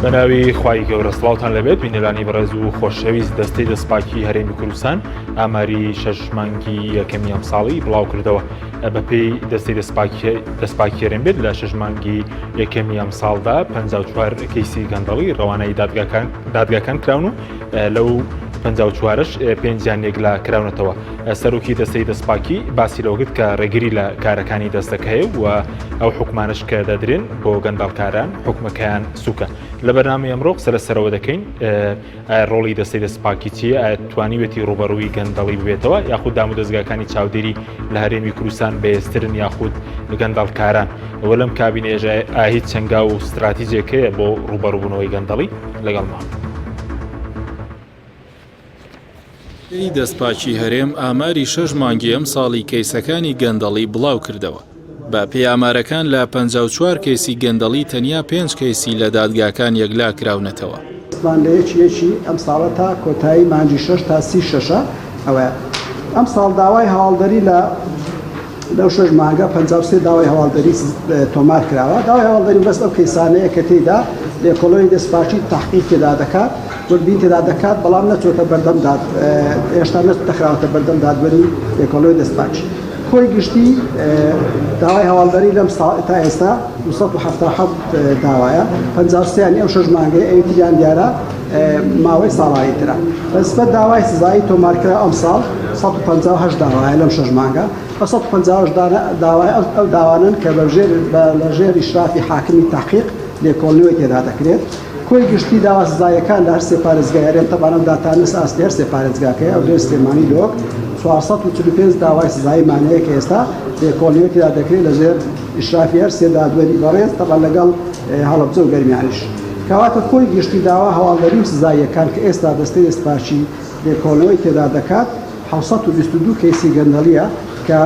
بەناوی خوای گەورە سڵاوتان لەبێت بینەرانی بەڕێز و خۆشەویست دەستەی دەستپاکی هەرێمی کوردستان ئاماری شەش مانگی یەکەمی ئەمساڵی بڵاو کردەوە بەپێی دەستەی دەستپاکی هەرێم بێت لە شەش مانگی یەکەمی ئەمساڵدا 54 کەیسی گەندەڵی ڕەوانەی دادگاکان دادگاکان کراون و لەو 54ش پێنجیان یەکلا کراونەتەوە سەرۆکی دەستەی دەستپاکی باسی لەوە کرد کە ڕێگری لە کارەکانی دەستەکە هەیە و ئەو حکومانش کە دەدرێن بۆ گەندەڵکاران حکومەکەیان سوکە لە بەرنامەی ئەمڕۆ قسە لەسەرەوە دەکەین ئایا ڕۆڵی دەستەی دەستپاکی چییە ئایا توانیوێتی ڕوبەڕووی گەندەڵی ببێتەوە یاخود دام و دەزگاکانی چاودێری لە هەرێمی کوردستان بەهێزترن یاخود گەندەڵکاران ئەوە لەم کابینەیەش ئایا هیچ چەنگاو و ستراتیجێک هەیە بۆ ڕوبەڕووبوونەوەی گەندەڵی لەگەڵمان. دەستەی دەستپاکی هەرێم ئاماری شەش مانگی ئەمساڵی کەیسەکانی گەندەڵی بڵاوکردەوە. بە پێی ئامارەکان لە 54 کەیسی گەندەڵی تەنیا پێنج کەیسی لە دادگاکان یەکلا کراونەتەوە. مان لە یەکی یەکی ئەمساڵە تا کۆتایی مانگی شەش تا سی شەشە ئەوەیە ئەمساڵ داوای هەواڵدەری لە لەو شەش مانگە 53 داوای هەواڵدەری تۆمار کراوە داوای هەواڵدەری بەس ئەو کەیسانەیە کە تێیدا لێکۆڵەوەی دەستپاکی تحقیق تێدا دەکات وردبین تێدا دەکات بەڵام نەچۆتە بەردەم داد هێشتا نەخراوەتە بەردەم دادوەری لێکۆڵەوەی دەستپاکی کۆی گشتی داوای هەواڵدەری لەم ساڵ تا ئێستا 277 داوایە 53 یانی ئەو شەش مانگەی ئەوی تریان دیارە ماوەی ساڵانی ترە بەنسبەت داوای سزایی تۆمارکرا ئەمساڵ 158 داوایە لەم شەش مانگە ئەو 158 دانە داوای ئەو داوانەن کە بەژێر لە ژێر ئیشرافی حاکمی تحقیق لێکۆڵینەوەی تێدا دەکرێت کۆی گشتی داوا سزاییەکان لە هەرسێ پارێزگای هەرێم تەبعەن ئەم داتانە لەسەر ئاستی هەرسێ پارێزگاکەیە، هەولێر، سلێمانی، دهۆک، 445 داوای سزاییمان هەیە کە ئێستا لێکۆڵینەوەی تێدا دەکرێت لەژێر ئیشرافی هەرسێ دادوەری بەڕێز تەبعەن لەگەڵ هەڵەبجە و گەرمیانیش. کەواتە کۆی گشتی داوا هەواڵدەری و سزاییەکان کە ئێستا دەستەی دەستپاکی لێکۆڵینەوەی تێدا دەکات 722 کەیسی گەندەڵییە کە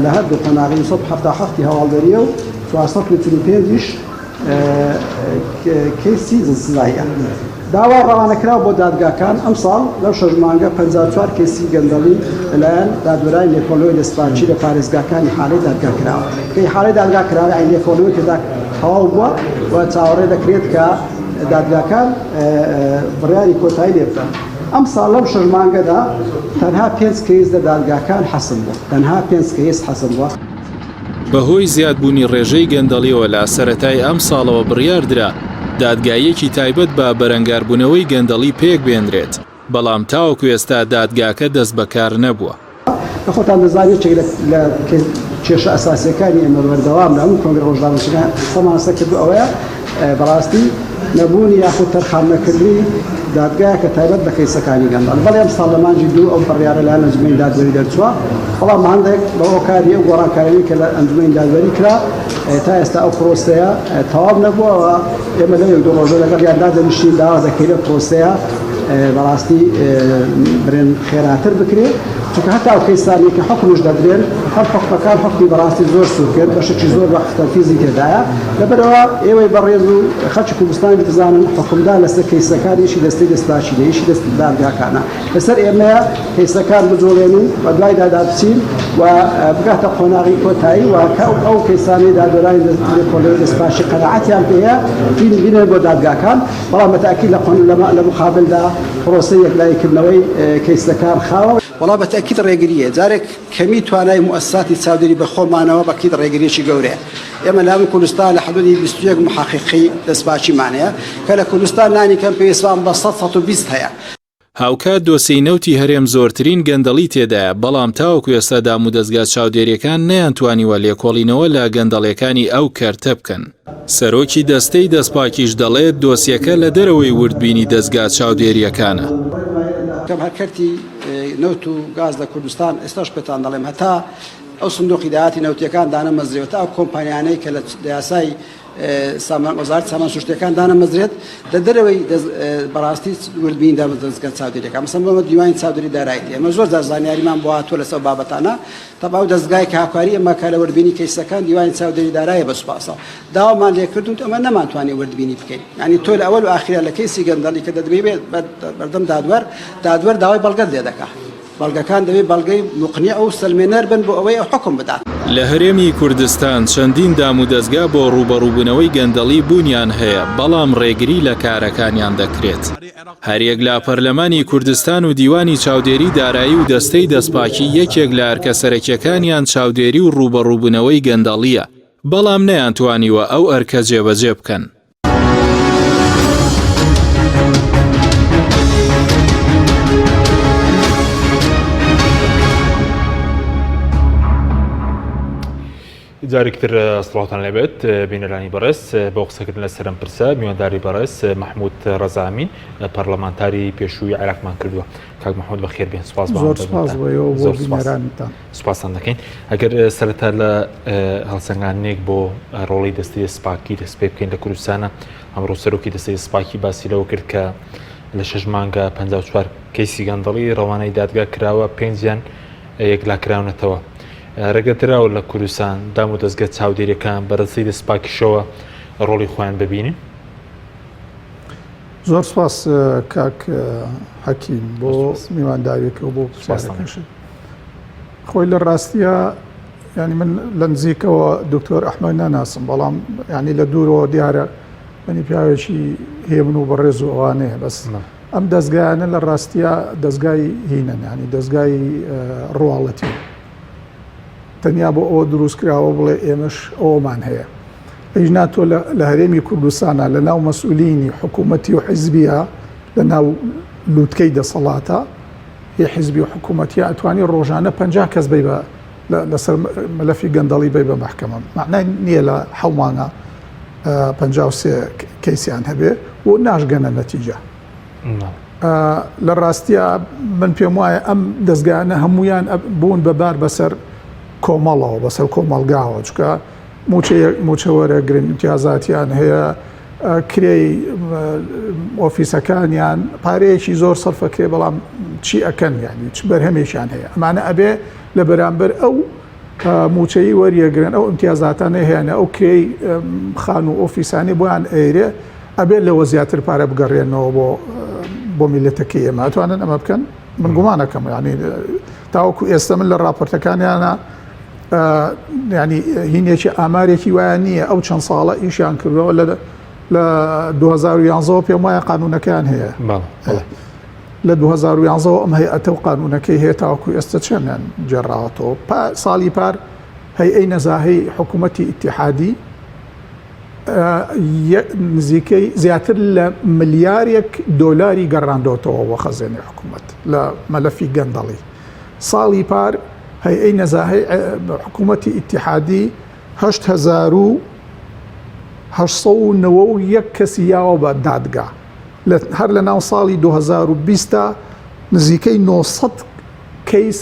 لە هەردوو قۆناغی 277 ی هەواڵدەرییە و 445 یش کەیسی سزاییە. داوای ڕەوانەکراو بۆ دادگاکان، ئەمساڵ لەو شەش مانگە 54 کەیسی گەندەڵی لەلایەن دادوەرانی لێکۆڵینەوەی دەستپاکی لە پارێزگاکان ئیحالەی دادگا کراوە کە ئیحالەی دادگا کراوە یانی لێکۆڵینەوەی تێدا تەواو بووە و چاوەڕێ دەکرێت کە دادگاکان بڕیاری کۆتایی لێ بدەن. ئەمساڵ لەم شەش مانگەدا تەنها پێنج کەیس لە دادگاکان حەسم بووە تەنها پێنج کەیس حەسم بووە. بەهۆی زیادبوونی ڕێژەی گەندەڵیەوە لە سەرەتای ئەمساڵەوە بڕیاردرا دادگاییەکی تایبەت بە بەرەنگاربوونەوەی گەندەڵی پێکبێنرێت، بەڵام تاوەکو ئێستا دادگاکە دەستبەکار نەبووە. کە خۆتان دەزانن یەکێک لە کێشە ئەساسییەکانی ئێمە بەردەوام لە هەموو کۆنگرە ڕۆژنامەنووسەکان قسەمان لەسەر کردووە ئەوەیە بەڕاستی نەبوونی یاخود تەرخان نەکردنی دادگایەکە تایبەت بە کەیسەکانی گەندەڵی. بەڵێ ئەمساڵ لە مانگی دوو ئەو بڕیارە لەلایەن ئەنجومەنی دادوەری دەرچووە، بەڵام هەندێک بە هۆکاری ئەو گۆڕانکاریانەی کە لە ئەنجومەنی دادوەری کرا تا ئێستا ئەو پرۆسەیە تەواو نەبووە و ئێمە لەو یەک دوو ڕۆژە لەگەڵیان دادەنیشین داوا دەکەین ئەو پرۆسەیە بەڕاستی برێن خێراتر بکرێت چونکە هەتا ئەو کەیسانەی کە حوکمیش دەدرێن هەر حوکمەکان حوکمی بەڕاستی زۆر سوکن بەشێکی زۆر وەخت تەنفیزی تێدایە لەبەرئەوە ئێوەی بەڕێز و خەڵکی کوردستانیش بزانن حوکمدان لەسەر کەیسەکان ئیشی دەستەی دەستپاکی نیە ئیشی دەست دادگاکانە لەسەر ئێمەیە کەیسەکان بجوڵێنین و دوایدا بچین و بگاتە قۆناغی کۆتایی و کە ئەو کەیسانەی دادوەرانی لێکۆڵەوەی دەستپاکی قەناعەتیان پێیە بینێن بۆ دادگاکان بەڵام بە تەئکید لە قۆن لە مقابلدا پرۆسەی یەکلاییکردنەوەی کەیسەکان خاوە. وەڵا بە تەئکید ڕێگرییە، جارێک کەمی توانای موئەسساتی چاودێری بە خۆمانەوە بە کید ڕێگرییەکی گەورەیە. ئێمە لە هەموو کوردستان لە حدودی 21 موحەقیقی دەستپاکیمان هەیە کە لە کوردستان لانی کەم پێویستمان بە 100 120 هەیە. هاوکات دۆسێی نەوتی هەرێم زۆرترین گەندەڵی تێدایە، بەڵام تاوەکو ئێستا دامودەزگا چاودێرییەکان نەیانتوانیوە لێکۆڵینەوە لە گەندەڵیەکانی ئەو کەرتە بکەن. سەرۆکی دەستەی دەستپاکیش دەڵێت، دۆسیەکە لە دەرەوەی وردبینی دەزگا چاودێرییەکانە. هەر کەرتی نەوت و گاز لە کوردستان ئێستاش پێتان دەڵێم هەتا ئەو سندوقی داهاتی نەوتیەکان دانەمەزرێ و تا ئەو کۆمپانیانەی کە لە یاسای سامان وەزارەتی سامان سروشتیەکان دانەمەزرێت لە دەرەوەی بەڕاستی وردبین دامەزرێت چاودێریەکان مەسەن بۆ دیوانی چاودێری دارایی ئێمە زۆر جار زانیاریمان بۆ هاتووە لەسەر بابەتانە تەبا ئەو دەزگای کە هاوکاری ئێمە کە لە وردبینی کەیسەکان دیوانی چاودێری دارایی بە سوپاسەوە داوامان لێکردون ئەمە نەمانتوانی وردبینی بکەین یعنی تۆ لە ئەوەل و ئاخیرا لە کەیسی گەندەڵی کە دەدرێ بەردەم دادوەر دادوەر داوای بەڵگەت لێ دەکا. بەڵگەکان دەبێ بەڵگەی موقنیع و سەلمێنەر بن بۆ ئەوەی ئەو حوکم بدات. لە هەرێمی کوردستان چەندین دامودەزگا بۆ ڕووبەڕووبوونەوەی گەندەڵی بوونیان هەیە، بەڵام ڕێگری لە کارەکانیان دەکرێت. هەریەک لە پەرلەمانی کوردستان و دیوانی چاودێری دارایی و دەستەی دەستپاکی یەکێک لە ئەرکە سەرەکیەکانیان چاودێری و ڕووبەڕووبوونەوەی گەندەڵییە، بەڵام نەیانتوانیوە ئەو ئەرکە جێبەجێ بکەن. جارێکی تر سڵاوتان لێبێت بینەرانی بەڕێز بۆ قسەکردن لەسەر ئەم پرسە میوانداری بەڕێز مەحمود ڕەزامین پەرلەمانتاری پێشووی عێراقمان کردووە کاک محمود بەخێر بێن سپاس زۆر سپاس بۆ ئێوە بۆ بینەرانتان سپاسان دەکەین ئەگەر سەرەتا لە هەڵسەنگاندنێک بۆ ڕۆڵی دەستەی سپاکی دەست پێ بکەین لە کوردستانە ئەمڕۆ سەرۆکی دەستەی سپاکی باسی لەوە کرد کە لە شەش مانگە 54 کەیسی گەندەڵی ڕەوانەی دادگا کراوە پێنجیان یەکلاکراونەتەوە ڕێگە دراوە لە کوردستان دام و دەستگە چاودێریەکان بەرەسی دەست پاکیشەوە ڕۆڵی خۆیان ببینن؟ زۆر سپاس کاک حەکیم بۆ میوانداریەکە و بۆ پرسیارەکەشت. خۆی لە ڕاستیە ینی من لە نزیکەوە دکتۆر ئەحمەد ناناسم بەڵام ینی لە دوورەوە دیارە منی پیاوێکی هێمن و بەڕێز و ئەوانەیە بەس ئەم دەزگایانە لە ڕاستیا دەزگای هینەن یانی دەزگای ڕواڵەتی تەنیا بۆ ئەوە دروست کراوە بڵێ ئێمەش ئەومان هەیە ئەیش تۆ لە هەرێمی کوردستانە لە ناو مەسئولینی حکوومەتی و حیزبیە لە ناو لووتکەی دەسەڵاتە هی حیزبی و حکوومەتی ئەتوانی ڕۆژانە پ کەس بی بە لەسەر مەلەفی گەندەڵی بی بە مەحکەمە معنای نییە لە حەومانە 53 کەیسیان هەبێ و ناشگەنە نەتیجە. لە ڕاستیا من پێم وایە ئەم دەستگایانە هەمویان بوون بە بار بەسەر کۆمەڵەوە بەسەر کۆمەڵگاوە چکە موچە وەرەگرن امتیازاتیان هەیە کرێی ئۆفیسەکانیان پارەیەکی زۆر سەرفەکرێ بەڵام چی ئەکەن یعنی چ بەرهەمێکیان هەیە ئەمانە ئەبێ لە بەرامبەر ئەو موچەی وەریەگرن ئەو امتیازاتانەی هەیانە ئەو کرێی خان و ئۆفیسانی بۆیان ئەیرێ ئەبێت لەوە زیاتر پارە بگەڕێنەوە بۆ بۆ میلەتەکەی ئێمە ئەتوانن ئەمە بکەن من گومانەکەم ینی تاوەکو ئێستا من لە راپۆرتەکانیانە ینی هینێکی ئامارێکی وایە نییە ئەو چەند ساڵە ئیشیان کردەوە لە لە 2011 پێم وایە قانونەکەیان هەیە لە 2011 ئەم هەیئەتە و قانونەکەی هەیە تاوەکو ئێستا چەندیان گێڕاوەتەوە ساڵی پار هەیئەی نەزاهەی حکوومەتی ئیتیحادی نزیکەی زیاتر لە ملیارێک دۆلاری گەڕاندۆتەوە بۆ خەزێنەی حکوومەت لە مەلەفی گەندەڵی ساڵی پار هەیئەی نەزاهەی حکوومەتی ئیتیحادی 8891 کەسی یاوە بە دادگا هەر لە ناو ساڵی 2020 تا نزیکەی 900 کەیس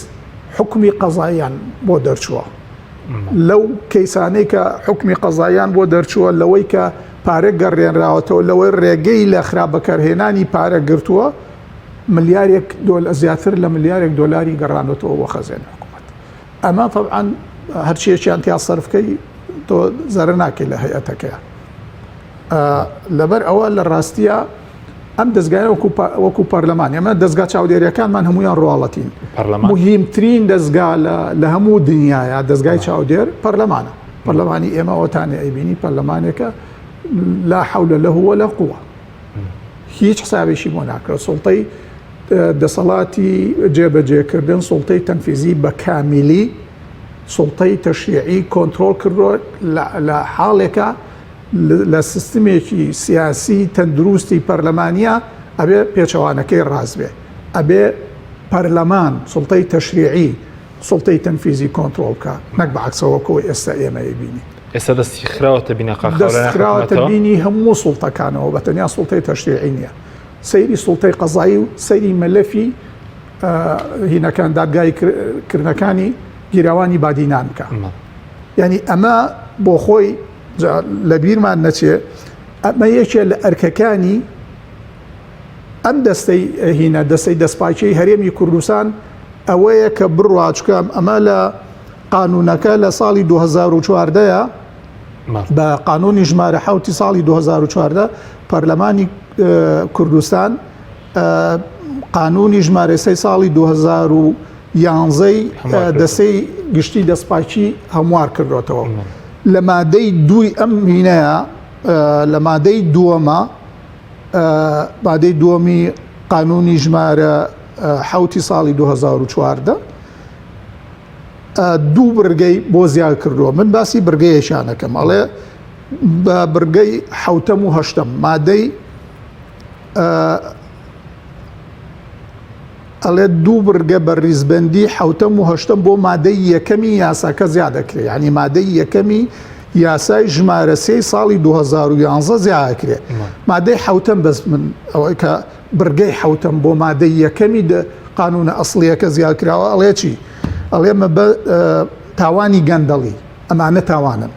حوکمی قەزاییان بۆ دەرچووە لەو کەیسانەی کە حوکمی قەزاییان بۆ دەرچووە لەوەی کە پارە گەڕێنراوەتەوە لەوەی ڕێگەی لە خراپ بەکارهێنانی پارە گرتووە ملیارێک دۆل زیاتر لە ملیارێک دۆلاری گەڕانەتەوە بۆ خەزێنی حکوومەت ئەمە طبعا هەرچیەکیان تیا سەرفکەی تۆ زەرە ناکەی لە هەیئەتەکەیە لەبەر ئەوە لە ڕاستیە ئەم دەزگایە وەکو پەرلەمان ئێمە دەزگا چاودێریەکانمان هەمویان ڕواڵەتین مهمترین دەزگا لە هەموو دنیاە دەزگای چاودێر پەرلەمانە پەرلەمانی ئێمە ئەوتانێ ئەیبینی پەرلەمانێکە لا حولە لە هو لە قووە هیچ حسابێکی بۆ ناکرێت سڵتەی دەسەڵاتی جێبەجێکردن سڵتەی تەنفیزی بە کامیلی سڵتەی تەشریعی کۆنتترۆل کردووە لە حاڵێکە لە سیستمێکی سیاسی تەندروستی پەرلەمانیە ئەبێ پێچەوانەکەی ڕاست بێ ئەبێ پەرلەمان سوڵتەی تەشریعی سوڵتەی تەنفیزی کۆنترۆڵ بکا نەک بە عەکسەوە وەکو ئێستا ئێمە ئەیبینین. ئێستا دەستی خراوەتە بینە دەست خراوەتە بینی هەموو سوڵتەکانەوە بە تەنیا سوڵتەی تەشریعی نییە سەیری سوڵتەی قەزایی و سەیری مەلەفی هینەکان دادگای کردنەکانی گیراوانی بادینان بکە یعنی ئەمە بۆ خۆی جا لەبیرمان نەچێ ئەمە یەکێ لە ئەرکەکانی ئەم دەستەی هینە دەستەی دەستپاکیی هەرێمی کوردستان ئەوەیە کە بڕوا چکە ئەمە لە قانونەکە لە ساڵی 2014 بە قانونی ژمارە حوتی ساڵی 2014 پەرلەمانی کوردستان. قانونی ژمارە سێی ساڵی 2011 دەسەی گشتی دەستپاکی هەموار کردوێتەوە لە مادەی دووی ئەم هینەیە لە مادەی دووەمە مادەی دووەمی قانونی ژمارە حوتی ساڵی 2014 دوو بڕگەی بۆ زیاد کردووە من باسی بڕگەیەکیانەکەم ئەڵێ بە بڕگەی حوتەم و هەشتەم مادەی ئەڵێ دوو بڕگە بە ریزبەندی حوتەم و هەشتەم بۆ مادەی یەکەمی یاساکە زیاد دەکرێت یعنی مادەی یەکەمی یاسای ژمارە سێی ساڵی 2011 زیاکرێ مادەی حوتەم بەس من ئەوەی کە بڕگەی حوتەم بۆ مادەی یەکەمی قانونە ئەسڵیەکە زیاد کراوە ئەڵێ چی ئەڵێ مەبە تاوانی گەندەڵی ئەمانە تاوانن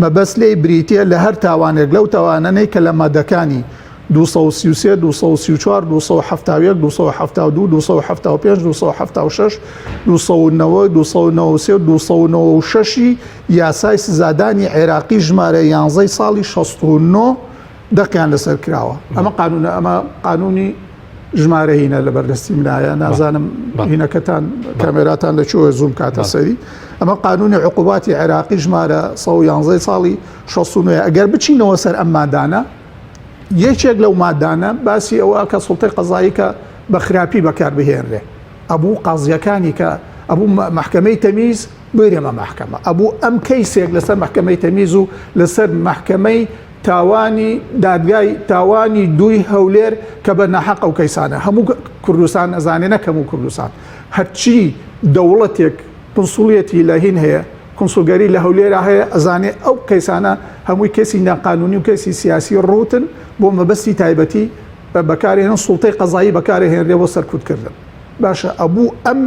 مەبەست لێی بریتیە لە هەر تاوانێک لەو تاوانانەی کە لە مادەکانی 233، 234، 271، 272، 275، 276، 290، 293 و 296 ی یاسای سزادانی عێراقی ژمارە 11 ساڵی 69 دەقیان لەسەر کراوە. ئەمە قانونە ئەمە قانونی ژمارە هینە لە بەردەستی منایە نازانم هینەکەتان کامێراتان لە کوێ زووم کاتە سەری ئەمە قانونی عقوباتی عێراقی ژمارە 111 ساڵی 69 ئەگەر بچینەوە سەر ئەم مادانە یەکێک لەو مادانە باسی ئەوە کە سوڵتەی قەزایی کە بە خراپی بەکار بهێنرێ ئەبوو قازیەکانی کە ئەبوو محکمەی تەمیز بێرێمە محکمە ئەبوو ئەم کەیسێک لەسەر محکمەی تەمیز و لەسەر محکمەی تاوانی دادگای تاوانی دووی هەولێر کە بە ناحەق ئەو کەیسانە هەموو کوردستان ئەزانێ نەک هەموو کوردستان هەرچی دەوڵەتێک قونسوڵیەتی لە هین هەیە قونسوڵگەری لە هەولێرا هەیە ئەزانێ ئەو کەیسانە هەمووی کەسی ناقانونی و کەسی سیاسی ڕووتن بۆ مەبەستی تایبەتی بەکارهێنن سوڵتەی قەزایی بەکارهێنرێ بۆ سەرکوتکردن باشە ئەبوو ئەم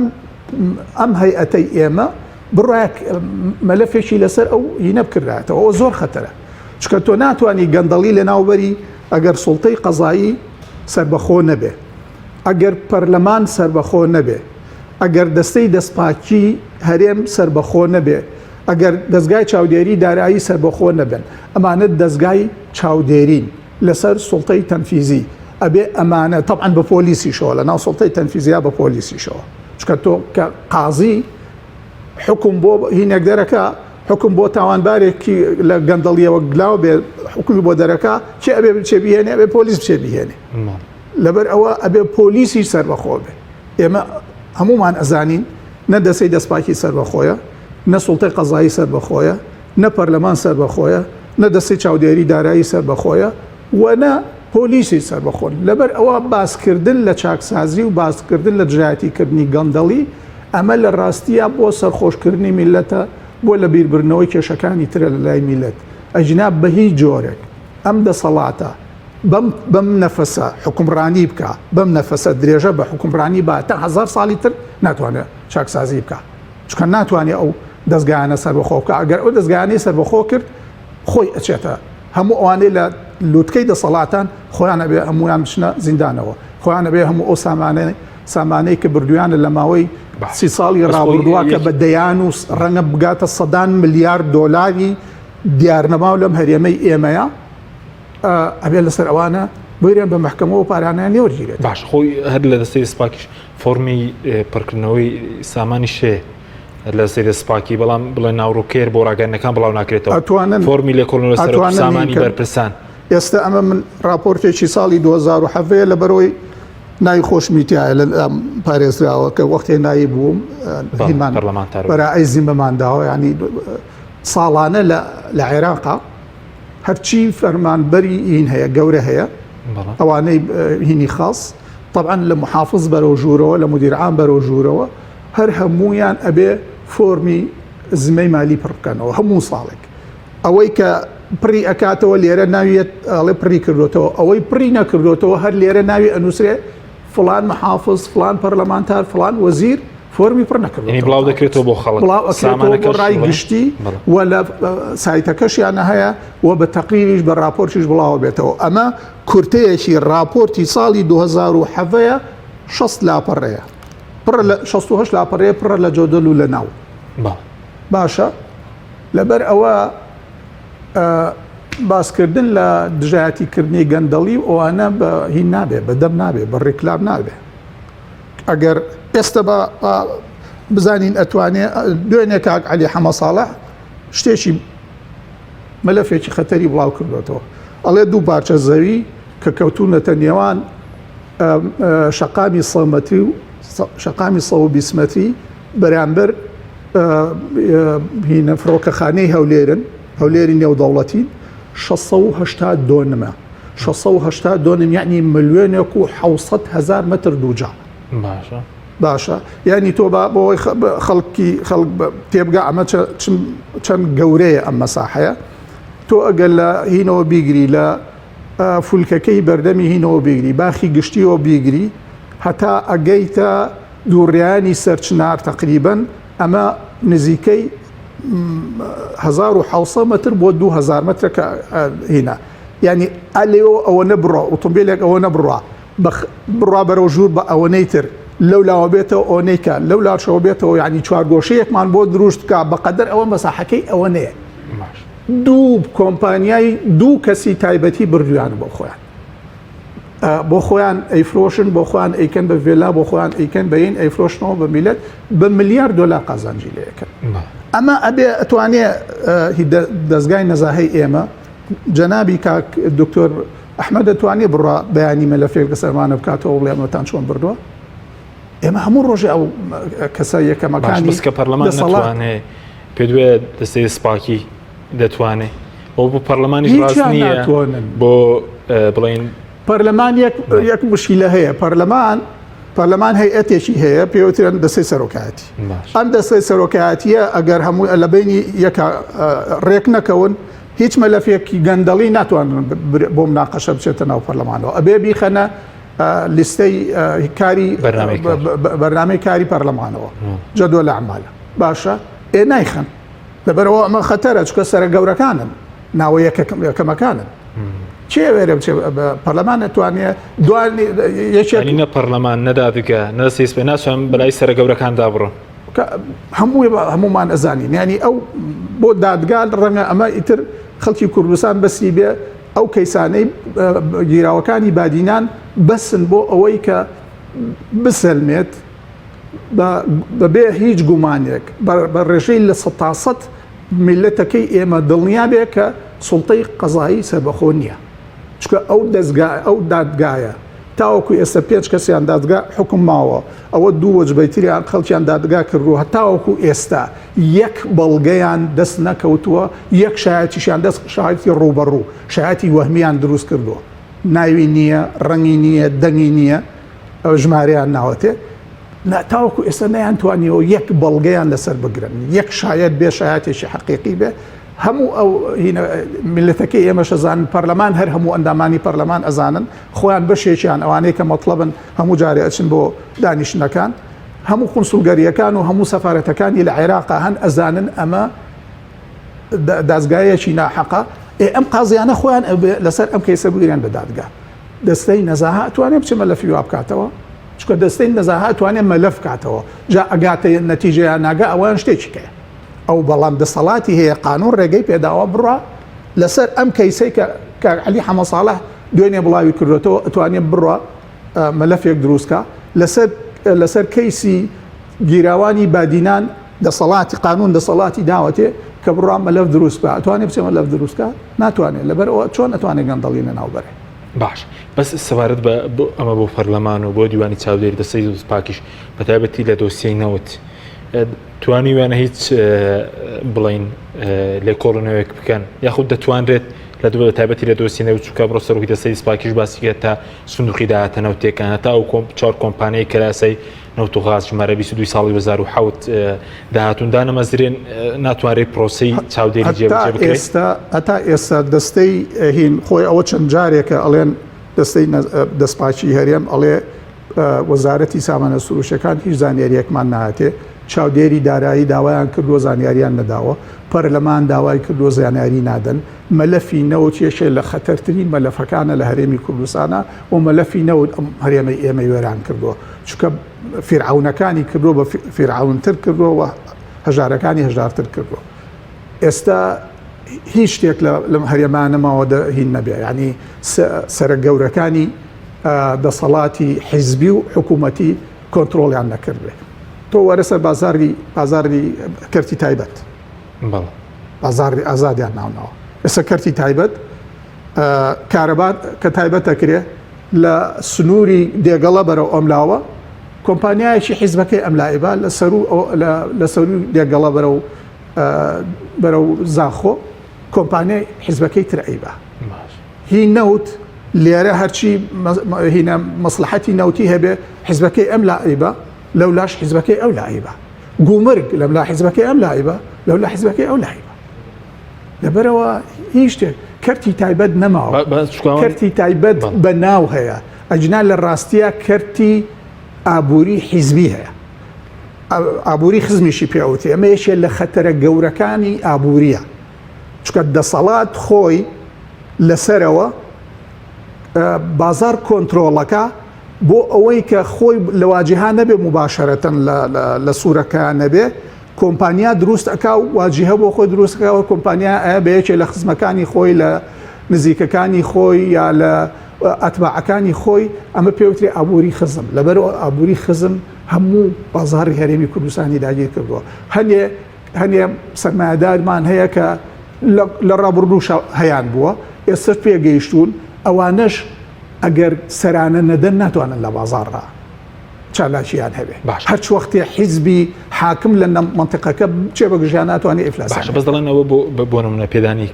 ئەم هەیئەتەی ئێمە بڕایەک مەلەفێکی لەسەر ئەو هینە بکردایەتەوە ئەوە زۆر خەتەرە چونکە تۆ ناتوانی گەندەڵی لەناوبەری ئەگەر سوڵتەی قەزایی سەربەخۆ نەبێ ئەگەر پەرلەمان سەربەخۆ نەبێ ئەگەر دەستەی دەستپاکی هەرێم سەربەخۆ نەبێ ئەگەر دەستگای چاودێری دارایی سەربەخۆ نەبن ئەمانە دەستگای چاودێرین لەسەر سوڵتەی تەنفیزی ئەبێ ئەمانە تەبعەن بە پۆلیسیشەوە لە ناو سوڵتەی تەنفیزیا بە پۆلیسیشەوە چونکە تۆ کە قازی حکم بۆ هینێک دەرەکە حکم بۆ تاوانبارێکی لە گەندەڵیەوە گلاو بێ حکومی بۆ دەرەکە چێ ئەبێ بچێ بهێنێ ئەبێ پۆلیس بچێ بهێنێ لەبەر ئەوە ئەبێ پۆلیسی سەربەخۆ بێ ئێمە هەمومان ئەزانین نە دەسەی دەستپاکی سەربەخۆیە نە سوڵتەی قەزایی سەربەخۆیە نە پەرلەمان سەربەخۆیە نە دەستەی چاودێری دارایی سەربەخۆیە و نە پۆلیسی سەربەخۆن. لەبەر ئەوە باسکردن لە چاکسازی و باسکردن لە دژایەتیکردنی گەندەڵی ئەمە لە ڕاستیا بۆ سەرخۆشکردنی میللەتە، بۆ لەبیربردنەوەی کێشەکانی ترە لە لای میللەت. ئەگینا بە هیچ جۆرێک ئەم دەسەڵاتە بەم بەم نەفەسە حوکمڕانی بکا، بەم نەفەسە درێژە بە حوکمڕانی با تا هەزار ساڵی تر ناتوانێ چاکسازی بکا. چونکە ناتوانێ ئەو دەزگایانە سەربەخۆ بکا. ئەگەر ئەو دەزگایانەی سەربەخۆ کرد خۆی ئەچێتە هەموو ئەوانەی لە لوتکەی دەسەڵاتان خۆیان ئەبێ هەموویان بچنە زیندانەوە خۆیان ئەبێ هەموو ئەو سامانەی سامانەی کە بردویانە لە ماوەی سی ساڵی ڕابردووە کە بە دەیان و ڕەنگە بگاتە سەدان ملیار دۆلاری دیارنەماو لەم هەرێمەی ئێمەیە ئەبێ لەسەر ئەوانە بۆیان بە مەحکەمەوە پارانیان لێوەرگیرێت باش خۆی هەر لە دەستەی سپاکیش فۆرمی پڕکردنەوەی سامانی شێ لە سەیدە سپاکی بەڵام بڵێ ناوڕۆکێر بۆ ڕاگەیاندنەکان بڵاو ناکرێتەوە ئەتوانن فۆرمی لێکۆڵینەوە لەسەر ئەتوانن سامانی کە- بەرپرسان ئێستا ئەمە من راپۆرتێکی ساڵی 2017 لە بەرەوەی ناوی خۆشمی تایە لە لام پارێزراوە کە وەختێ ناوی بووم بەڵێ، هیمان پەرلەمانتار بوو. بەرائەی زیمەمان داوە ینی ساڵانە لە لە عێراقا هەرچی فەرمانبەری هین هەیە گەورە هەیە بەڵێ. ئەوانەی هینی خاص طبعا لە محافظ بەرەو ژوورەوە لە مدیر عام بەرەو ژوورەوە هەر هەموویان ئەبێ فۆرمی زمەی مالی پڕ بکەنەوە هەموو ساڵێک ئەوەی کە پڕی ئەکاتەوە لێرە ناویەت ئەڵێ پڕی کردوتەوە ئەوەی پڕی نەکردوتەوە هەر لێرە ناوی ئەنووسرێ فلان محافظ فلان پەرلەمانتار فلان وەزیر فۆرمی پڕ نەکردووە یعنی بڵاو دەکرێتەوە بۆ خەڵک بڵاو ئەکرێتەوە بۆ ڕای گشتی و لە سایتەکەشیانە هەیە و بە تەقریریش بە راپۆرتیش بڵاوە بێتەوە ئەمە کورتەیەکی راپۆرتی ساڵی 2017 60 لاپەڕەیە پڕە لە 68 لاپەڕەیە پڕە لە جۆدەل و لە ناو باشە لەبەر ئەوە باسکردن لە دژایەتیکردنی گەندەڵی و ئەوانە بە هین نابێ بە دەم نابێ بە ڕێکلام نابێ. ئەگەر ئێستا بە بزانین ئەتوانێ دوێنێ کاک عەلی حەمە ساڵح شتێکی مەلەفێکی خەتەری بڵاو کردوێتەوە ئەڵێ دوو پارچە زەوی کە کەوتونەتە نێوان شەقامی 100 مەتری و شەقامی 120 مەتری بەرامبەر هینە فڕۆکەخانەی هەولێرن هەولێری نێودەوڵەتی 680 دۆنمە 680 دۆنم یعنی ملیۆنێک و 600 هزار متر دووجا باشە باشە یعنی تۆ با بۆی خەڵکی خەڵک تێبگە ئەمە چەند گەورەیە ئەم مەساحەیە تۆ ئەگەر لە هینەوە بیگری لە فولکەکەی بەردەمی هینەوە بیگری باخی گشتیەوە بیگری هەتا ئەگەیتە دووڕیانی سەرچنار تقریبن ئەمە نزیکەی 1970 متر بۆ 2000 متر کە هینا یعنی ئەلێەوە ئەوە نەبڕە ئۆتۆمبیلێک ئەوە نەبڕە بڕوا بەرەو ژوور بە ئەوەنەی تر لەو لاوە بێتەوە ئەوەنەی کە لەو لاشەوە بێتەوە یعنی چوارگۆشەیەکمان بۆ دروست بکە بەقەدەر ئەوە مەساحەکەی ئەوەنەیە دوو کۆمپانیای دوو کەسی تایبەتی بردویان بۆ خۆیان بۆ خۆیان ئەیفرۆشن بۆ خۆیان ئەیکەن بە ڤێلا بۆ خۆیان ئەیکەن بەین ئەیفرۆشنەوە بە میلەت بە ملیار دۆلار قازانجی لەکەن ئەمە ئەبێ ئەتوانێ دەستگای نەزاهەی ئێمە جەنابی کاک دکتۆر ئەحمەد دەتوانێ بڕا بەیانی مەلەفێک لەسەرمانە بکاتەوە بڵێ ئەمەتان چۆن بردووە ئێمە هەموو ڕۆژێ ئەو کەسە یەکەمەکانی کە پەرلەمان ناتوانێ پێ دوێ دەستەی سپاکی دەتوانێ بۆ بۆ پەرلەمانی ڕاست نییە بۆ بڵین پەرلەمان یەک یەک مشکلە هەیە پەرلەمان پەرلەمان هەیئەتێکی هەیە پێوترێن دەستەی سەرۆکایەتی ئەم دەستەی سەرۆکایەتیە ئەگەر هەموو لە بینی یەکە ڕێک نەکەون هیچ مەلەفێکی گەندەڵی ناتوانن بۆ مناقەشە بچێتە ناو پەرلەمانەوە ئەبێ بیخەنە لیستەی کاری بەرنامەی کاری پەرلەمانەوە جەدوە لە ئەعمالە باشە ئێ نایخەن لەبەرەوە ئەمە خەتەرە چکە سەرە گەورەکانن ناوە یەکەمەکانن کێ وێرە بچێ پەرلەمان نەتوانێ دوان یەکێک نە پەرلەمان نەدادگە نە سیسپێ ناتوان بەلای سەرە گەورەکاندا بڕۆن هەمووی هەمومان ئەزانین ینی ئەو بۆ دادگا ڕەنگە ئەمە ئیتر خەڵکی کوردستان بەسی بێ ئەو کەیسانەی گیراوەکانی بادینان بەسن بۆ ئەوەی کە بسەلمێت بەبێ هیچ گومانێک بە ڕێژەی لە سەتاسەد میلەتەکەی ئێمە دڵنیا بێ کە سوڵتەی قەزایی سەربەخۆ نییە چونکە ئەو دەزگا ئەو دادگایە تاوەکو ئێستا پێنج کەسیان دادگا حکوم ماوە ئەوە دوو وەجبەی تریان خەڵکیان دادگا کردووە هەتاوەکو ئێستا یەک بەڵگەیان دەست نەکەوتووە یەک شایەتیشیان دەست شایەتی ڕووبەڕوو شایەتی وەهمیان دروست کردووە ناوی نییە ڕەنگی نییە دەنگی نییە ژمارەیان ناوەتێ تاوەکو ئێستا نەیانتوانیەوە یەک بەڵگەیان لەسەر بگرن یەک شایەت بێ شایەتێکی حەقیقی بێ هەموو ئەو میلەتەکەی ئێمەش ئەزانن پەرلەمان هەر هەموو ئەندامانی پەرلەمان ئەزانن خۆیان بەشێکیان ئەوانەی کە مەطلبن هەموو جارێ ئەچن بۆ دانیشتنەکان هەموو قونسوڵگەریەکان و هەموو سەفارەتەکانی لە عێراقا هەن ئەزانن ئەمە دادگایەکی ناحەقە ئێ ئەم قازیانە خۆیان لەسەر ئەم کەیسە بگرێن بە دادگا دەستەی نەزاهە ئەتوانێ بچێ مەلەفی وا بکاتەوە چونکە دەستەی نەزاهە ئەتوانێ مەلەف بکاتەوە جا ئەگاتە نەتیجە یان ناگا ئەوەیان شتێکی کەیە ئەو بەڵام دەسەڵاتی هەیە قانون ڕێگەی پێداوە بڕا لەسەر ئەم کەیسەی کە کاک عەلی حەمە ساڵح دوێنێ بڵاوی کردوێتەوە ئەتوانێ بڕا مەلەفێک دروستکە لەسەر لەسەر کەیسی گیراوانی بادینان دەسەڵاتی قانون دەسەڵاتی داوەتێ کە بڕا مەلەف دروست بکە ئەتوانێ بچێ مەلەف دروست بکە ناتوانێت لەبەر ئەوە چۆن ئەتوانێت گەندەڵی لەناو بەرێ باش بەس سەبارەت بە ئەمە بۆ پەرلەمان و بۆ دیوانی چاودێری دەستەی پاکیش بە تایبەتی لە دۆسیەی نەوت توانیویانە هیچ بڵین لێکۆڵینەوەیەک بکەن یاخود دەتوانرێت لە دوو تایبەتی لە دۆسیەی نەوت چونکە بڕۆ سەرۆکی دەستەی پاکیش باسی کرد تا سندوقی داهاتە نەوتێکان هەتا ئەو کۆم چوار کۆمپانیای کەلاسای نەوت و غاز ژمارە 22 ساڵی 2007 داهاتون دانەمەزرێن ناتوانرێت پرۆسەی چاودێری جێبەجێ بکرێت ئێستا هەتا ئێستا دەستەی هین خۆی ئەوە چەند جارێکە ئەڵێن دەستەی دەستپاکی هەرێم ئەڵێ وەزارەتی سامانە سروشەکان هیچ زانیاریەکمان ناتێ چاودێری دارایی داوایان کردووە زانیاریان نەداوە پەرلەمان داوای کردووە زانیاری نادەن مەلەفی نەوت یەکێ لە خەتەرترین مەلەفەکانە لە هەرێمی کوردستانە و مەلەفی نەوت ئەم هەرێمەی ئێمەی وێران کردووە چونکە فیرعەونەکانی کردووە بە فیرعەونتر کردووە و هەژارەکانی هەژارتر کردووە ئێستا هیچ شتێک لەم هەرێما نەماوە هین نەبێ ینی سەرە گەورەکانی دەسەڵاتی حیزبی و حکوومەتی. کۆنترۆڵیان نەکردبێ. تۆ وەرە سەر بازاری بازاری کەرتی تایبەت. بەڵێ. بازاری ئازادیان ناوناوە. ئێستا کەرتی تایبەت کارەبا کە تایبەت دەکرێ لە سنووری دێگەڵە بەرەو ئەملاوە کۆمپانیایەکی حیزبەکەی ئەم لایبا لە سەرو لە سەروی دێگەڵە بەرەو بەرەو زاخۆ کۆمپانیای حیزبەکەی تر ئەیبا. هی نەوت لێرە هەرچی هینە مەسلحەتی نەوتی هەبێ حیزبەکەی ئەم لا ئەیبا لەولاش حیزبەکەی ئەو لا ئەیبا گومرگ لەملا حیزبەکەی ئەم لا ئەیبا لەولا حیزبەکەی ئەو لا ئەیبا لەبەرەوە هیچ شتێک کەرتی تایبەت نەماوە کەرتی تایبەت بە ناو هەیە ئەجنا لە ڕاستیە کەرتی ئابووری حیزبی هەیە ئابووری خزمیشی پێوتێ ئەمە یەکێ لە خەتەرە گەورەکانی ئابووریە چونکە دەسەڵات خۆی لەسەرەوە بازار کۆنترۆڵەکە بۆ ئەوەی کە خۆی لە واجهە نەبێ مباشرەتەن لە سوورەکە نەبێ کۆمپانیا دروست ئەک و واجهە بۆ خۆی دروستکەوە کۆمپانیا ئەیە بە یەکێ لە خزمەکانی خۆی لە نزیکەکانی خۆی یا لە ئەتباعەکانی خۆی ئەمە پێوتری ئابووری خزم لەبەر ئابووری خزم هەموو بازاری هەرێمی کوردستانی داگیر کردووە هەندێ هەنێ سەرمایەدارمان هەیە کە لە ڕابردووشا هەیان بووە ئێستاش پێگەیشتوون ئەوانەش ئەگەر سەرانە نەدەن ناتوانن لە بازاڕا چالاکیان هەبێ باش هەرچ وەختێ حیزبی حاکم لە مەنتیقەکە بچێ بە گژیان ناتوانێ ئیفلاس باشە بەس دەڵێن ئەوە بۆ بۆ نمونە پێدانی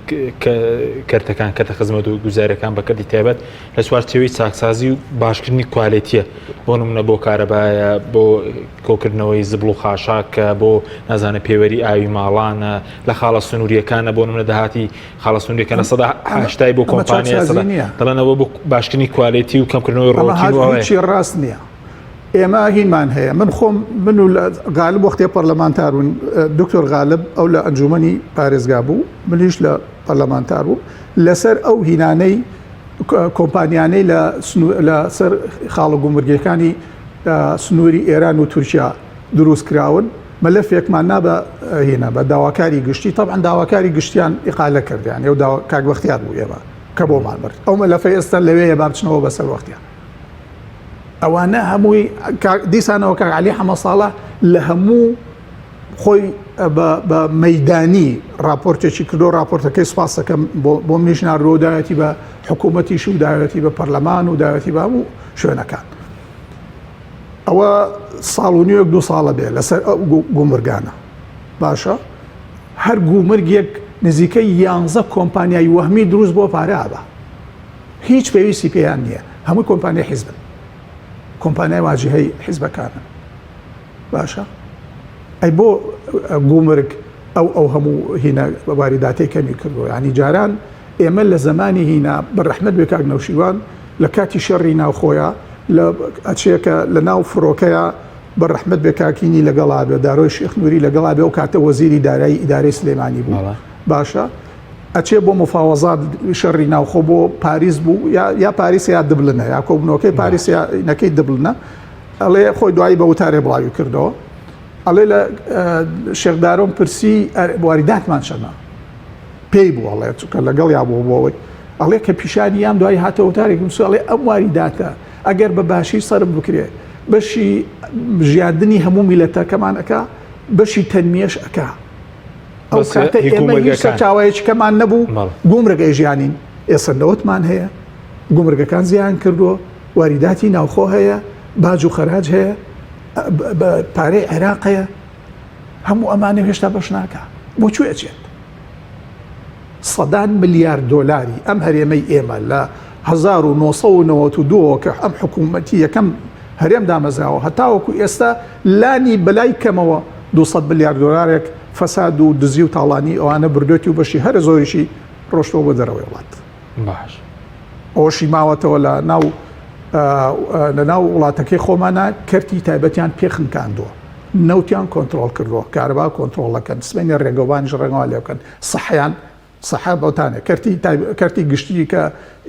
کەرتەکان کەرتە خزمەت و گوزارەکان بە کەرتی تایبەت لە چوارچێوەی چاکسازی و باشکردنی کوالێتیە بۆ نمونە بۆ کارەبایە بۆ کۆکردنەوەی زبڵ و خاشاکە بۆ نازانە پێوەری ئاوی ماڵانە لە خاڵە سنووریەکانە بۆ نمونە داهاتی خاڵە سنووریەکان لە 80% بۆ کۆمپانیا دەڵێنەوە بۆ باشکردنی کوالێتی و کەمکردنەوەی ڕۆتین و هیچی ڕاست نییە. ئێمە هینمان هەیە من خۆم من و غالب وەختێ پەرلەمانتارون دکتۆر غالب ئەو لە ئەنجومەنی پارێزگا بوو منیش لە پەرلەمانتار بوو لەسەر ئەو هینانەی کۆمپانیانەی لە لەسەر خاڵە گومرگیەکانی سنووری ئێران و تورکیا دروست کراون مەلەفێکمان نا بە هینە بە داواکاری گشتی طبعا داواکاری گشتیان ئیقالە کردیان ئەو داوا کاک بەختیار بوو ئێمە کە بۆمان برد ئەو مەلەفە ئێستا لەوێیە با بچنەوە بەسەر وەختیان ئەوانە هەمووی دیسانەوە کاک عەلی حەمە ساڵح لە هەموو خۆی بە مەدانی راپۆرتێکی کردو راپۆرتەکەی سوپاسەکەم بۆ منیش ناردووە داوەتی بە حکوومەتیش و داوەتی بە پەرلەمان و داوەتی بە هەموو شوێنەکان ئەوە ساڵ و نیوێک دو ساڵە بێ لەسەر ئەو گومرگانە باشە هەر گومرگێک نزیکەی یانزە کۆمپانیای وەهمی دروست بۆ پارە ئابا هیچ پێویستی پێیان نییە هەموو کۆمپانیای حیزبن کۆمپانیای واجهەی حیزبەکانن باشە ئەی بۆ گومرگ ئەو ئەو هەموو هینە واریداتەی کەمی کردووە ینی جاران ئێمە لە زمانی هینا بە ڕەحمەت بێ کاک نەوشیروان لە کاتی شەڕی ناوخۆیە لە ئەچێکە لە ناو فڕۆکەیە بە ڕەحمەت بێ کاکینی لەگەڵا بێ دارۆی شێخ نووری لەگەڵا بێ ئەو کاتە وەزیری دارایی ئیدارەی سلێمانی بوو باشە ئەچێ بۆ مفاوەزات شەڕی ناوخۆ بۆ پاریس بوو یا پاریس یا دبلنە یا کۆبوونەوەکەی پاریس یا نەکەی دبلنە ئەڵێ خۆی دوایی بە وتارێ بڵاوی کردەوە ئەڵێ لە شێخ دارۆم پرسی واریداتمان چەنە پێی بوو ئەڵێ چونکە لەگەڵ یا بوو بۆ ئەوەی ئەڵێ کە پیشانی یام دوایی هاتە وتارێکم سو ئەڵێ ئەم واریداتە ئەگەر بە باشی سەرف بکرێ بەشی ژیاندنی هەموو میلەتەکەمان ئەکا بەشی تەنمیەش ئەکا ئەو کاتە ئێمە هیچ سەرچاوەیەکی کەمان نەبوو گومرگەی ژیانین ئێستا نەوتمان هەیە گومرگەکان زیان کردووە واریداتی ناوخۆ هەیە باج و خەراج هەیە پارەی عێراق هەیە هەموو ئەمانە هێشتا بەش ناکە بۆ کوێ ئەچێت سەدان ملیار دۆلاری ئەم هەرێمەی ئێمە لە 1992 کە ئەم حکوومەتی یەکەم هەرێم دامەزراوە هەتاوەکو ئێستا لانی بەلای کەمەوە 200 ملیار دۆلارێک فەساد و دزی و تاڵانی ئەوانە بردوێتی و بەشی هەرە زۆریشی ڕۆشتەوە بۆ دەرەوەی وڵات. باش. ئەوەشی ماوەتەوە لە ناو لە ناو وڵاتەکەی خۆمانە کەرتی تایبەتیان پێ خنکاندووە نەوتیان کۆنترۆڵ کردووە کارەبا کۆنترۆڵ دەکەن سبەینێ ڕێگەوبانیش ڕێگەوان لێ بکەن سەحیان سەحە بەتانێ کەرتی کەرتی گشتی کە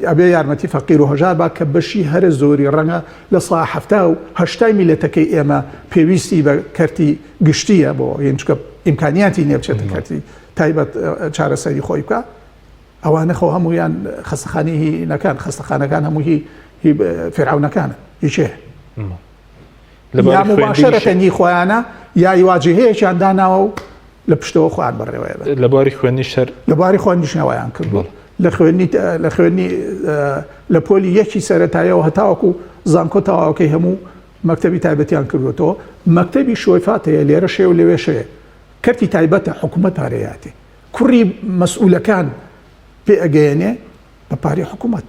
ئەبێ یارمەتی فەقیر و هەژار با کە بەشی هەرە زۆری ڕەنگە لە سا حەفتا و هەشتای میلەتەکەی ئێمە پێویستی بە کەرتی گشتیە بۆ یەنچکە ئیمکانیاتی نیە بچێتە کەرتی تایبەت چارەسەری خۆی بکە ئەوانە خۆ هەموویان خەستەخانەی هی نەکان خەستەخانەکان هەموو هی فێرعونەکانن هی چێ؟ یا مباشەرەتەن هی خۆیانە یا یواجهەیەکیان داناوە و لە پشتەوە خۆیان بەڕێوەیە بن. لە بواری خوێندنیش هەر لە بواری خوێندنیش نەوایان کردووە. لە خوێندنی لە خوێندنی لە پۆلی یەکی سەرەتایەوە هەتاوەکو زانکۆ تەواوەکەی هەموو مەکتەبی تایبەتیان کردوێتەوە مەکتەبی شۆیفات هەیە لێرە شێ و لەوێ شەیە کەرتی تایبەتە حکوومەت پارەیاتێ کوڕی مەسئولەکان پێ ئەگەیەنێ بە پارەی حکوومەت.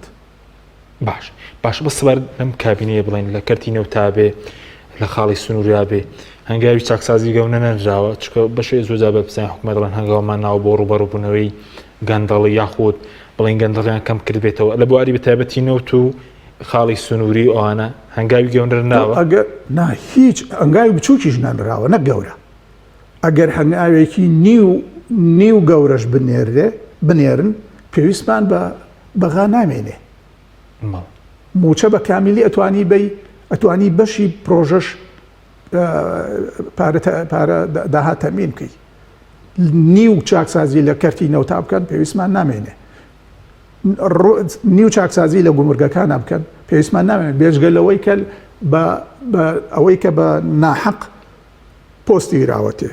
باش باش بە سبار لەم کابینەیە بڵێن لە کەرتی نەوتا بێ لە خاڵی سنووریا بێ هەنگاوی چاکسازی گەونە نەنراوە چکە بەشێ زۆجا بە پرسیان حکومەت دەڵێن هەنگاومان ناوە بۆ ڕووبەڕووبوونەوەی گەندەڵی یاخود بڵین گەندەڵیان کەم کردبێتەوە لە بواری بەتایبەتی نەوت و خاڵی سنووری و ئەوانە هەنگاوی گەونر ناوە ئەگەر نا هیچ هەنگاوی بچووکیش نەنراوە نەک گەورە ئەگەر هەنگاوێکی نیو نیو گەورەش بنێرێ بنێرن پێویستمان بە بەغا نامێنێ موچە بە کامیلی ئەتوانی بی ئەتوانی بەشی پرۆژەش پارە داهات تەمین بکەی نیو چاکسازی لە کەرتی نەوتا بکەن پێویستمان نامێنێ نیو چاکسازی لە گومرگەکانە بکەن پێویستمان نامێنێت بێجگە لەوەی کە بە ئەوەی کە بە ناحەق پۆستی گراوەتێ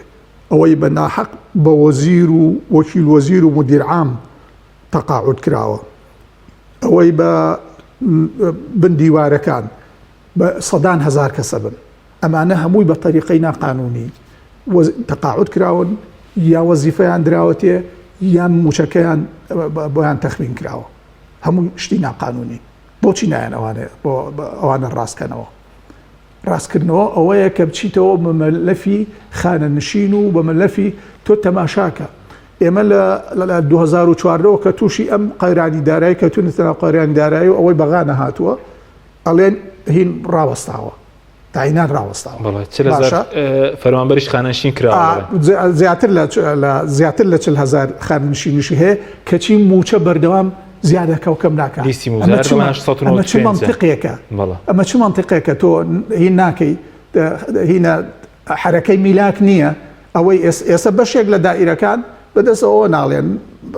ئەوەی بە ناحەق بە وەزیر و وەکیل وەزیر و مدیر عام تەقاعود کراوە ئەوەی بە بن دیوارەکان بە سەدان هەزار کەسە بن ئەمانە هەمووی بە تەریقەی ناقانونی تەقاعود کراون یا وەزیفەیان دراوەتێ یان موچەکەیان بۆیان تەخمین کراوە هەموو شتی ناقانونی بۆچی نایەن ئەوانە بۆ ئەوانە ڕاستکەنەوە ڕاستکردنەوە ئەوەیە کە بچیتەوە بە مەلەفی خانەنشین و بە مەلەفی تۆ تەماشاکە ئێمە لە 2014ەوە کە تووشی ئەم قەیرانی دارایی کە تونستە ناو قەیرانی دارایی و ئەوەی بەغا نەهاتووە ئەڵێن هین ڕاوەستاوە تاینان ڕاوەستاوە بەڵێ فەرمانبەریش خانەنشین کراوە زیاتر لە زیاتر لە 40 هزار خانەنشینیشی هەیە کەچی موچە بەردەوام زیادەکە و کەم ناکە ئەمە چ منطقێکە ئەمە چ منطقێکە تۆ هین ناکەی هینە حرەکەی میلاک نییە ئەوەی ئێستا بەشێک لە دائیرەکان بەدەست ئەوە ناڵێن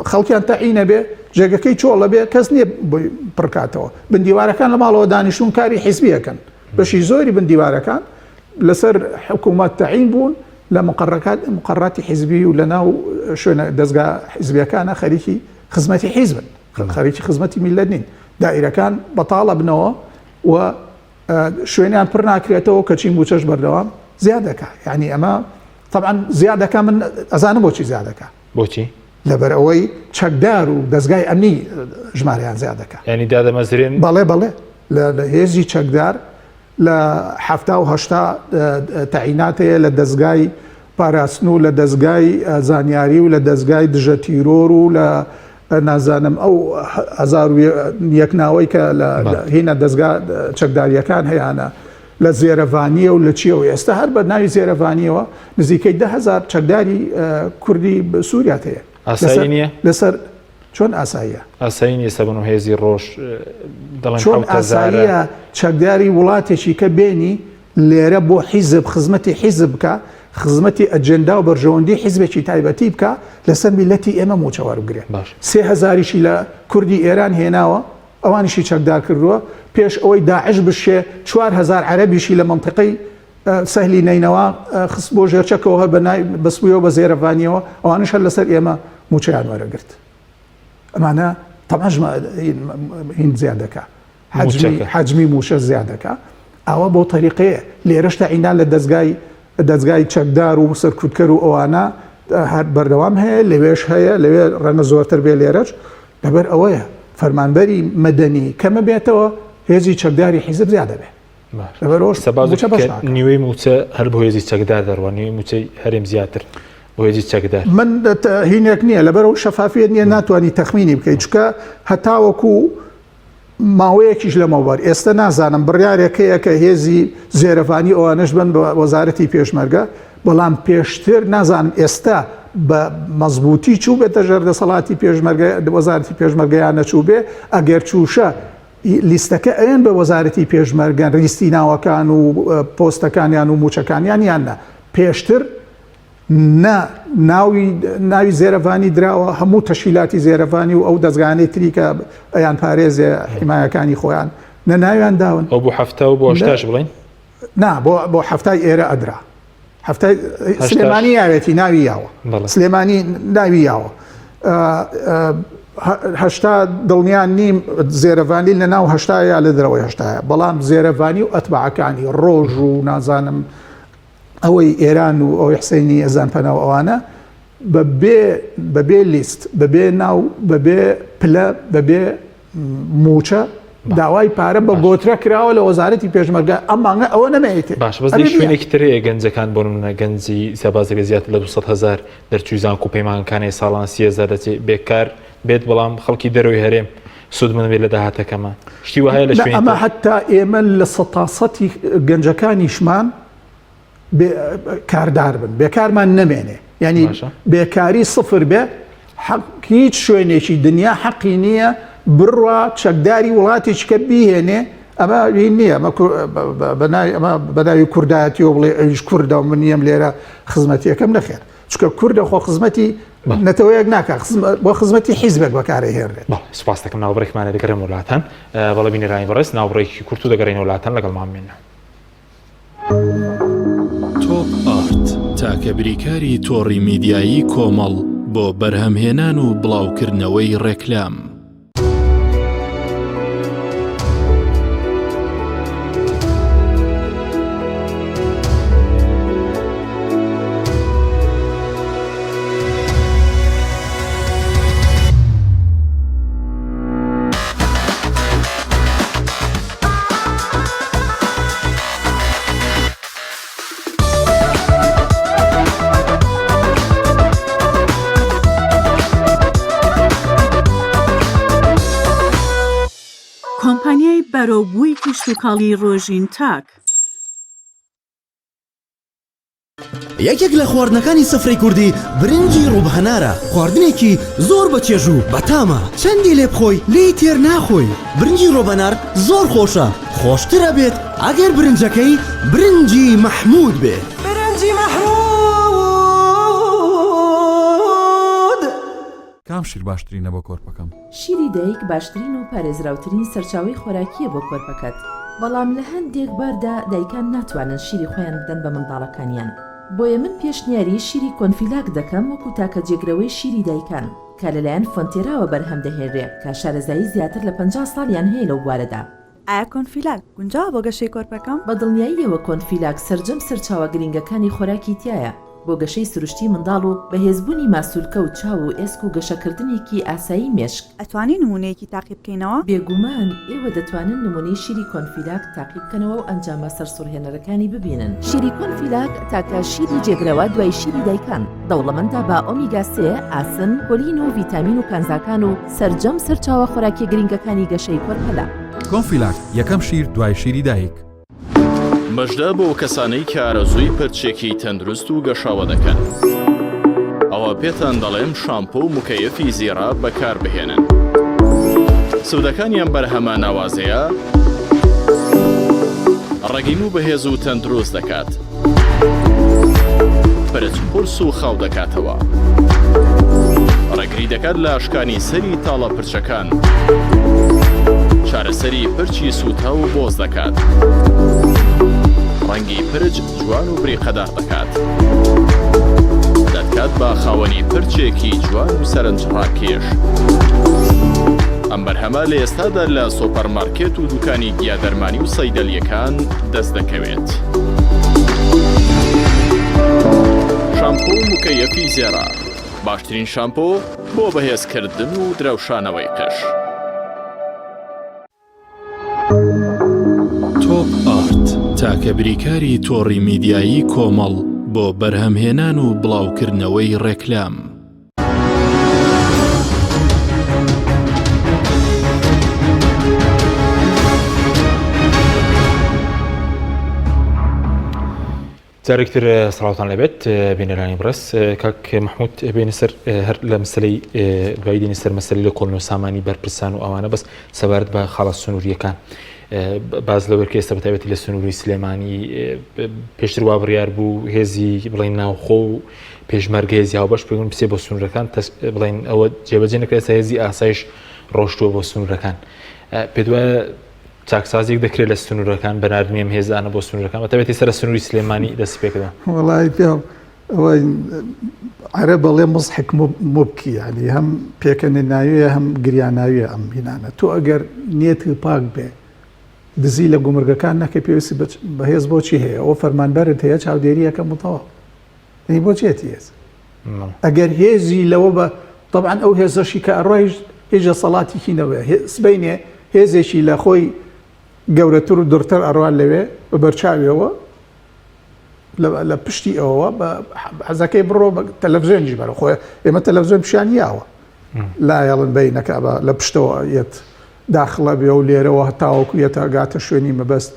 خەڵکیان تەعینە بێ جێگەکەی چۆڵە بێ کەس نییە بۆی پڕکاتەوە بندیوارەکان لە ماڵەوە دانیشتون کاری حیزبیەکەن بەشی زۆری بندیوارەکان لەسەر حکوومەت تەعین بوون لە مقڕەکات مقڕاتی حیزبی و لە ناو شوێنە دەستگا حیزبیەکانە خەریکی خزمەتی حیزبن خەریکی خزمەتی میلەت نین دائیرەکان بەتاڵە بنەوە و شوێنیان پڕ ناکرێتەوە کەچی موچەش بەردەوام زیاد دەکا یعنی ئەمە طبعا زیاد دەکا من ئەزانم بۆچی زیاد دەکا بۆچی لەبەر ئەوەی چەکدار و دەستگای ئەمنی ژمارەیان زیاد دەکا ینی دادەمەزرێن بەڵێ بەڵێ لە هێزی چەکدار لە حەفتا و هەشتا تەعینات هەیە لە دەستگای پاراستن و لە دەستگای زانیاری و لە دەستگای دژە تیرۆر و لە نازانم ئەو 1001 ناوەی کە لە هینە دەستگا چەکداریەکان هەیانە لە زێرەڤانیە و لە چیەوە ئێستا هەر بە ناوی زێرەڤانیەوە نزیکەی دههزار چەکداری کوردی سووریات هەیە ئاسایی نییە لەسەر چۆن ئاساییە؟ ئاسایی نییە سەبن و هێزی ڕۆژ دەڵێن چۆن ئاساییە چەکداری وڵاتێکی کە بێنی لێرە بۆ حیزب خزمەتی حیزب بکە خزمەتی ئەجێندا و بەرژەوەندی حیزبێکی تایبەتی بکە لەسەر میلەتی ئێمە موچە وەربگرێ سێ هەزاریشی لە کوردی ئێران هێناوە ئەوانیشی چەکدار کردووە پێش ئەوەی داعش بشێ 4هزار عەرەبیشی لە منطقەی سەهلی نەینەوا خست بۆ ژێر چەکەوە هەر بە ناوی بەسبوویەوە بە زێرەڤانیەوە ئەوانش هەر لەسەر ئێمە موچەیان وەرەگرت ئەمانە تەبعەن هین زیاد دەکا حەجمی موچە زیاد دەکا ئەوە بۆ تەریقەیە لێرەش تەعینان لە دەستگای دەستگای چەکدار و سەرکوتکەر و ئەوانە هەر بەردەوام هەیە لەوێش هەیە لەوێ ڕەنگە زۆرتر بێ لێرەش لەبەر ئەوەیە فەرمانبەری مەدەنی کەمە بێتەوە هێزی چەکداری حیزب زیادە بێ نیوەی موچە هەر بۆ هێزی چەکدار دەڕوە نیوەی موچەی هەرێم زیاتر بۆ هێزی چەکدار من هینێک نییە لەبەرەوە شەفافیت نییە ناتوانانی تەخمینی بکەیت چکە هەتاوەکو ماوەیەکیش لەمەوبەر ئێستا نازانم بڕیارێکەیە کە هێزی زێرەڤانی ئەوانش بن بە وەزارەتی پێشمەرگە بەڵام پێشتر نازانم ئێستا بە مەزبووتی چوو بێتە ژێر دەسەڵاتی پێشمەرگە وەزارەتی پێشمەرگەیان نەچوو بێ ئەگەر چووشە لیستەکە ئەیەن بە وەزارەتی پێشمەرگەن ریستی ناوەکان و پۆستەکانیان و موچەکانیان یان نا پێشتر نە ناوی ناوی زێرەڤانی دراوە هەموو تەشیلاتی زێرەڤانی و ئەو دەستگانەی تری کە ئەیان پارێزێ حیمایەکانی خۆیان نە ناویان داون ئەو بۆ هەفتا و بۆ هەشتاش بڵین. نا بۆ بۆ حەفتای ئێرە ئەدرا حەفتای سلێمانی یاوێتی ناوی یاوە سلێمانی ناوی یاوە هەشتا دڵنیان نیم زێرەڤانی لە ناو هەشتا یا لە دەرەوەی هەشتایە بەڵام زێرەڤانی و ئەتباعەکانی ڕۆژ و نازانم ئەوەی ئێران و ئەوەی حسینی ئەزان پەنا و ئەوانە بەبێ بەبێ لیست بەبێ ناو بەبێ پلە بەبێ مووچە داوای پارە بە گۆترە کراوە لە وەزارەتی پێشمەرگە ئەم مانگە ئەوە نەمەیەتێ باش بەس شوێنێکی تر هەیە گەنجەکان بۆ نمونە گەنجی سەربازەکە زیاتر لە 200 هەزار دەرچووی زانکۆ پەیمانگەکانی ساڵان 30 هەزار دەچێت بێکار بێت بەڵام خەڵکی دەرەوەی هەرێم سوودمەند بێت لە داهاتەکەمان شتی وەهایە لە شوێنی ئەمە حتا ئێمە لە سەتاسەتی گەنجەکانیشمان کاردار بن بێکارمان نەمێنێ یعنی بێکاری سفر بێ هیچ شوێنێکی دنیا حەقی نییە بڕوا چەکداری وڵاتێکی کە بیهێنێ ئەمە هی نییە ئەمە بەناوی کوردایەتیەوە بڵێ ئەویش کوردە و من نیەم لێرە خزمەتیەکەم نەخێر چونکە کوردە خۆ خزمەتی نەتەوەیەک ناکە بۆ خزمەتی حیزبێک بەکارەهێنرێت. سپاس دەکەم ناوبڕێکمانە دەگەڕێم وڵاتان بەڵێ بینەرانی بەڕێز ناوبڕێکی کورت و دەگەڕێنەوە وڵاتان لەگەڵمان بمێنن. تۆپ ئارت، تاکە بریکاری تۆڕی میدیایی کۆمەڵ بۆ بەرهەمهێنان و بڵاوکردنەوەی ڕێکلام. کۆمپانیای بەرەوبووی کشتوکاڵی ڕۆژین تاک. یەکێک لە خواردنەکانی سفرەی کوردی برنجی ڕووب هەنارە، خواردنێکی زۆر بە چێژ و بەتامە، چەندی لێ بخۆی لێی تێر ناخۆی، برنجی ڕۆبەنار زۆر خۆشە، خۆشتر ئەبێت ئەگەر برنجەکەی برنجی مەحموود بێ. برنجی مەحموود. کام شیر باشترینە بۆ کۆرپەکەم؟ شیری دایک باشترین و پارێزراوترین سەرچاوەی خۆراکییە بۆ کۆرپەکەت، بەڵام لە هەندێک باردا دایکان ناتوانن شیری خۆیان بدەن بە منداڵەکانیان، بۆیە من پێشنیاری شیری کۆنفیلاک دەکەم وەکو تاکە جێگرەوەی شیری دایکان کە لەلایەن فۆنتێراوە بەرهەم دەهێنرێ کە شارەزایی زیاتر لە 50 ساڵیان هەیە لەو بوارەدا. ئایا کۆنفیلاک گونجاوە بۆ گەشەی کۆرپەکەم؟ بە دڵنیاییەوە کۆنفیلاک سەرجەم سەرچاوە گرینگەکانی خۆراکی تیایە بۆ گەشەی سروشتی منداڵ و بەهێزبوونی ماسولکە و چاو و ئێسک و گەشەکردنێکی ئاسایی مێشک. ئەتوانین نموونەیەکی تاقی بکەینەوە؟ بێگومان ئێوە دەتوانن نموونەی شیری کۆنفیلاک تاقی بکەنەوە و ئەنجامە سەرسوڕهێنەرەکانی ببینن. شیری کۆنفیلاک تاکە شیری جێگرەوە دوای شیری دایکان، دەوڵەمەندە بە ئۆمیگا سێ، ئاسن، کۆلین و ڤیتامین و کانزاکان و سەرجەم سەرچاوە خۆراکیە گرینگەکانی گەشەی کۆرپەلە. کۆنفیلاک، یەکەم شیر دوای شیری دایک. مژدە بۆ کەسانەی کە ئارەزووی پرچێکی تەندروست و گەشاوە دەکەن. ئەوا پێتان دەڵێم شامپۆ و مکەیەفی زیڕە بەکاربهێنن. سوودەکانی ئەم بەرهەمە ناوازەیە ڕەگی موو بەهێز و تەندروست دەکات. پرچ قورس و خاو دەکاتەوە. ڕێگری دەکات لە شکانی سەری تاڵە پرچەکان. چارەسەری پرچی سووتاو و بۆز دەکات. ڕەنگی پرچ جوان و بریقەدار دەکات. دەتکات بە خاوەنی پرچێکی جوان و سەرنجڕاکێش. ئەم بەرهەمە لە ئێستادا لە سۆپەرمارکێت و دوکانی گیادەرمانی و سەیدەلییەکان دەست دەکەوێت. شامپۆ و مکەیەفی زێڕە، باشترین شامپۆ بۆ بەهێزکردن و درەوشانەوەی قژ. تۆپ ئارت، تاکە بریکاری تۆڕی میدیایی کۆمەڵ بۆ بەرهەمهێنان و بڵاوکردنەوەی ڕێکلام. جارێکتر سڵاوتان لەبێت بینەرانی بڕێز کاک مححمود بێنە سەر هەر لە مەسلەی دوای دێنە سەر مەسەلی لە کۆڵن و سامانی بەرپرسان و ئەوانە بەس سەبارەت بە خاڵە سنووریەکان باز لەوەر کە ئێستا بەتایبەتی لە سنووری سلێمانی پێشتر وا بڕیار بوو هێزی بڵێن ناوخۆ و پێشمەرگە هێزی هاوبەش پێگون بچێ بۆ سنوورەکان بڵێن ئەوە جێبەجێ نەکرێت هێزی ئاسایش ڕۆشتووە بۆ سنوورەکان پێ دوایە. چاکسازیەک دەکرێت لە سنوورەکان بە ناردنی ئەم هێزانە بۆ سنوورەکان بە تایبەتی سەر سنووری سلێمانی دەستی پێکردن؟ وەڵای پێم ئەوە عەرەب ئەڵێ مزحک مبکی یعنی هەم پێکەنیناویە هەم گریاناویە ئەم هینانە تۆ ئەگەر نیەت پاک بێ دزی لە گومرگەکان نەکەی پێویستی بەهێز بۆچی هەیە ئەو فەرمانبەرت هەیە چاودێریەکە متەوە ئەی بۆچێتی هێز ئەگەر هێزی لەوە بە طبعا ئەو هێزەشی کە ئەڕۆیش هیچ دەسەڵاتێکی نەبێ سبەینێ هێزێکی لە خۆی گەورەتر و دڕتر ئەڕوا لەوێ بە بەرچاویەوە لە پشتی ئەوەوە بە حەزەکەی بڕۆ بە تەلەڤزیۆنیش بەرە خۆی ئێمە تەلەڤزیۆن پیشان یاوە لایەڵن بینەکە بە لە پشتەوە یەت داخڵە بێ و لێرەوە هەتاوەکو یەتە گاتە شوێنی مەبەست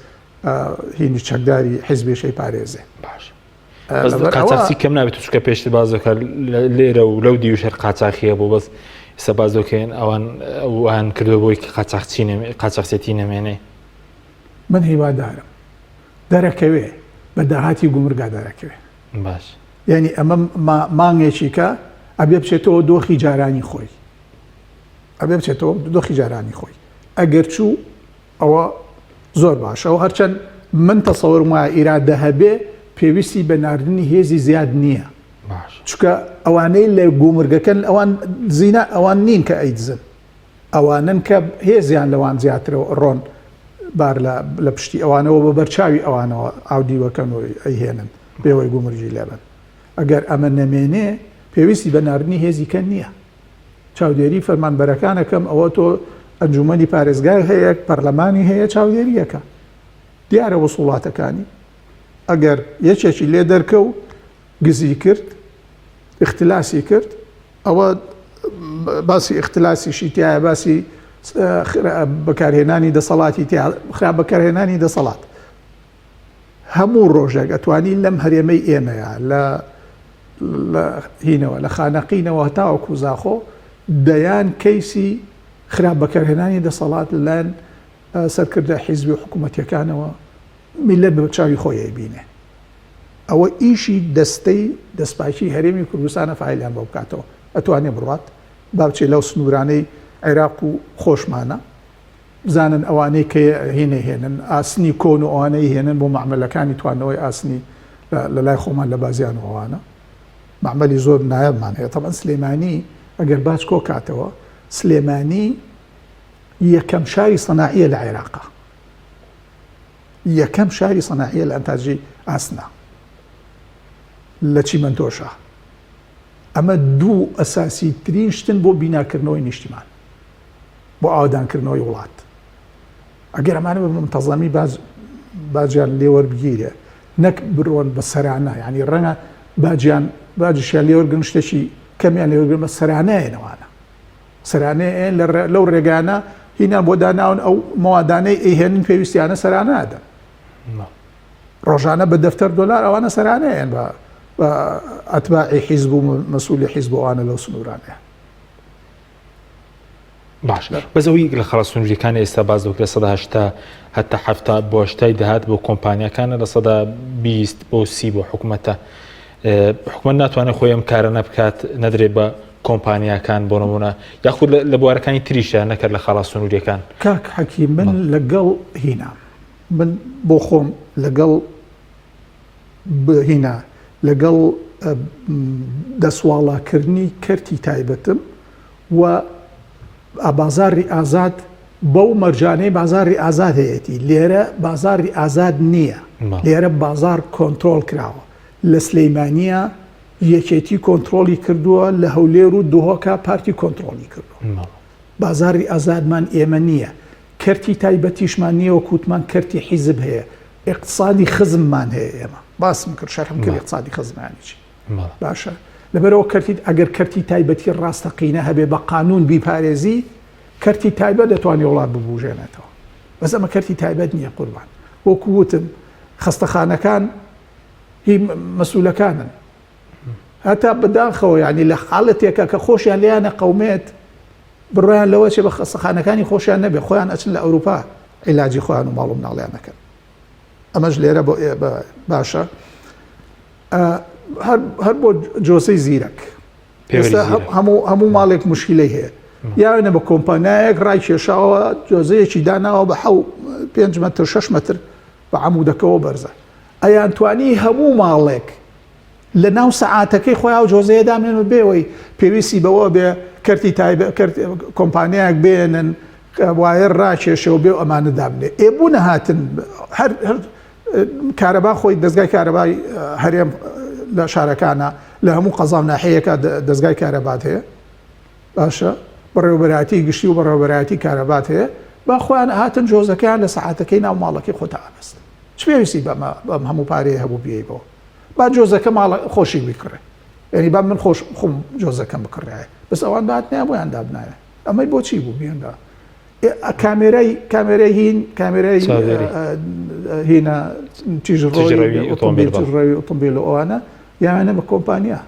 هینی چەکداری حیزبێشەی پارێزێ باش قاچاخچی کەم نابێت چکە پێشتر باز دەکات لێرە و لەو دیوش هەر قاچاخیە بۆ بەس ئێستا باز دەکەین ئەوان وان کردو بۆی کە قاچاخچی قاچاخچێتی نەمێنێ من هیوادارم دەرەکەوێ بە داهاتی گومرگا دەرەکەوێ باش یعنی ئەمە مانگێکی کە ئەبێ بچێتەوە دۆخی جارانی خۆی ئەبێ بچێتەوە دۆخی جارانی خۆی ئەگەر چوو ئەوە زۆر باشە و هەرچەند من تەسەوەرم وایە ئیرادە هەبێ پێویستی بە ناردنی هێزی زیاد نییە چونکە ئەوانەی لە گومرگەکەن ئەوان دزینە ئەوان نین کە ئەیدزن ئەوانن کە هێزیان لەوان زیاترەوە ڕۆن بار لە پشتی ئەوانەوە بە بەرچاوی ئەوانەوە ئاودیوەکەن و ئەیهێنن بێوەی گومرگی لێبن ئەگەر ئەمە نەمێنێ پێویستی بە ناردنی هێزی کە نییە چاودێری فەرمانبەرەکان ئەکەم ئەوە تۆ ئەنجومەنی پارێزگای هەیە پەرلەمانی هەیە چاودێریەکە دیارە وسوڵاتەکانی ئەگەر یەکێکی لێ دەرکە و گزی کرد اختلاسی کرد ئەوە باسی اختلاسیشی تایە باسی بەکارهێنانی دەسەڵاتی تیا خراپ بەکارهێنانی دەسەڵات هەموو ڕۆژێک ئەتوانی لەم هەرێمەی ئێمەیە لە لە هینەوە لە خانەقینەوە هەتاوەکو زاخۆ دەیان کەیسی خراپ بەکارهێنانی دەسەڵات لەلایەن سەرکردە حیزبی و حکوومەتیەکانەوە میلەت بە چاوی خۆی ئەیبینێ ئەوە ئیشی دەستەی دەستپاکی هەرێمی کوردستانە فایلیان بۆ بکاتەوە ئەتوانێ بڕات با بچێ لەو سنوورانەی عێراق و خۆشمانە بزانن ئەوانەی کە هینەی هێنن ئاسنی کۆن و ئەوانەی هێنن بۆ مەعمەلەکانی تواندنەوەی ئاسنی لە لای خۆمان لە بازیان و ئەوانە مەعمەلی زۆر نایابمان هەیە تەبعەن سلێمانی ئەگەر باج کۆ کاتەوە سلێمانی یەکەم شاری سەناعیە لە عێراقا یەکەم شاری سەناعیە لە ئەنتاجی ئاسنا لە چیمەنتۆشە ئەمە دوو ئەساسی ترین شتن بۆ بیناکردنەوەی نیشتیمان بۆ ئاوەدانکردنەوەی وڵات ئەگەر ئەمانە بە منتەزەمی باج باجیان لێوەربگیرێ نەک بڕۆن بە سەرانە یعنی ڕەنگە باجیان باجیشیان لێوەرگن شتێکی کەمیان لێوەرگن بە سەرانەیەنەوانە سەرانەیە لەو ڕێگانە هینا بۆ داناون ئەو مەوادانەی ئەیهێنن پێویستیانە سەرانە ئەدەن ڕۆژانە بە دەفتەر دۆلار ئەوانە سەرانەیەن بە ئەتباعی حیزب و مەسوولی حیزب ئەوانە لەو سنوورانەیە باش بەس ئەوەی لە خاڵە سنووریەکان ئێستا باس دەکرێت 180 هەتا هەفتا بۆ هەشتای داهات بۆ کۆمپانیاکانە لە 120 بۆ سی بۆ حکوومەتە حکومەت ناتوانێت خۆی ئەم کارە نەبکات نەدرێت بە کۆمپانیاکان بۆ نمونە یاخود لە بوارەکانی تریشە نەکرد لە خاڵە سنووریەکان کاک حەکی من لەگەڵ هینا من بۆ خۆم لەگەڵ هینا لەگەڵ دەسواڵاکردنی کەرتی تایبەتم و بازاڕی ئازاد بەو مەرجانەی بازاڕی ئازاد هەیەتی لێرە بازاڕی ئازاد نییە لێرە بازار کۆنتترۆل کراوە لە سلەیمانە یەکێتی کۆنتترۆلی کردووە لە هەولێر و دهۆکە پارتی کۆنتترۆلی کردووە بازاری ئازادمان ئێمە نییە کەرتی تایبەتیشمان نییە و کووتمان کەرتی حیزب هەیە اقتصادی خزممان هەیە ئێمە باسم کرد شەرحم کرد اقتصادی خزمانی چی باشە لەبەرئەوە کەرتی ئەگەر کەرتی تایبەتی ڕاستەقینە هەبێ بە قانون بیپارێزی کەرتی تایبەت دەتوانێت وڵات ببوژێنێتەوە بەس ئەمە کەرتی تایبەت نییە قوربان وەکو وتم خەستەخانەکان هی مەسولەکانن هەتا بەداخەوە ینی لە حاڵەتێکە کە خۆشیان لیانە قومێت بڕیان لەوە چێ بە خەستەخانەکانی خۆشیان نەبێ خۆیان ئەچن لە ئەوروپا عیلاجی خۆیان و ماڵ و مناڵیان نەکەن ئەمەش لێرە بۆ باشە هەر بۆ جۆسەی زیرەک هەموو هەموو ماڵێک مشکلەی هەیە. یاوێنە بە کۆمپانیایەک ڕای کێشاوە جۆزەیەکی داناوە بە حەو پێنج مەتر شەش مەتر بە عەمودەکەوە بەرزە ئەیانتوانی هەموو ماڵێک لە ناو سەعاتەکەی خۆی ئەو جۆزەیە دامێن و بێەوەی پێویستی بەوە بێ کەرتی تایبەت کەرت کۆمپانیایەک بێنن وایەر ڕاکێشێ و بێ و ئەمانە دابنێ ئێ بوو نەهاتن هەر هەر کارەبا خۆی دەستگای کارەبای هەرێم لە شارەکانە لە هەموو قەزا و ناحیەیەکە دەستگای کارەبات هەیە باشە بەڕێوەبەرایەتی گشتی و بەڕێوەبەرایەتی کارەبات هەیە با خۆیان هاتن جۆزەکەیان لە سەعاتەکەی ناو ماڵەکەی خۆتا ئەبەست چ پێویستی بەمە بەم هەموو پارەیە هەبوو بیەیبەوە با جۆزەکە ماڵە خۆشی بیکڕێ یعنی با من خۆش خۆم جۆزەکەم بکڕایە بەس ئەوان باتنیان بۆیان دابنایە ئەمەی بۆچی بوو بیاندا کامێرای کامێرای هین کامێرای هینە تیژڕەوی ئۆتۆمبیل تیژڕەوی ئۆتۆمبیل و ئەوانە یانە بە کۆمپانیا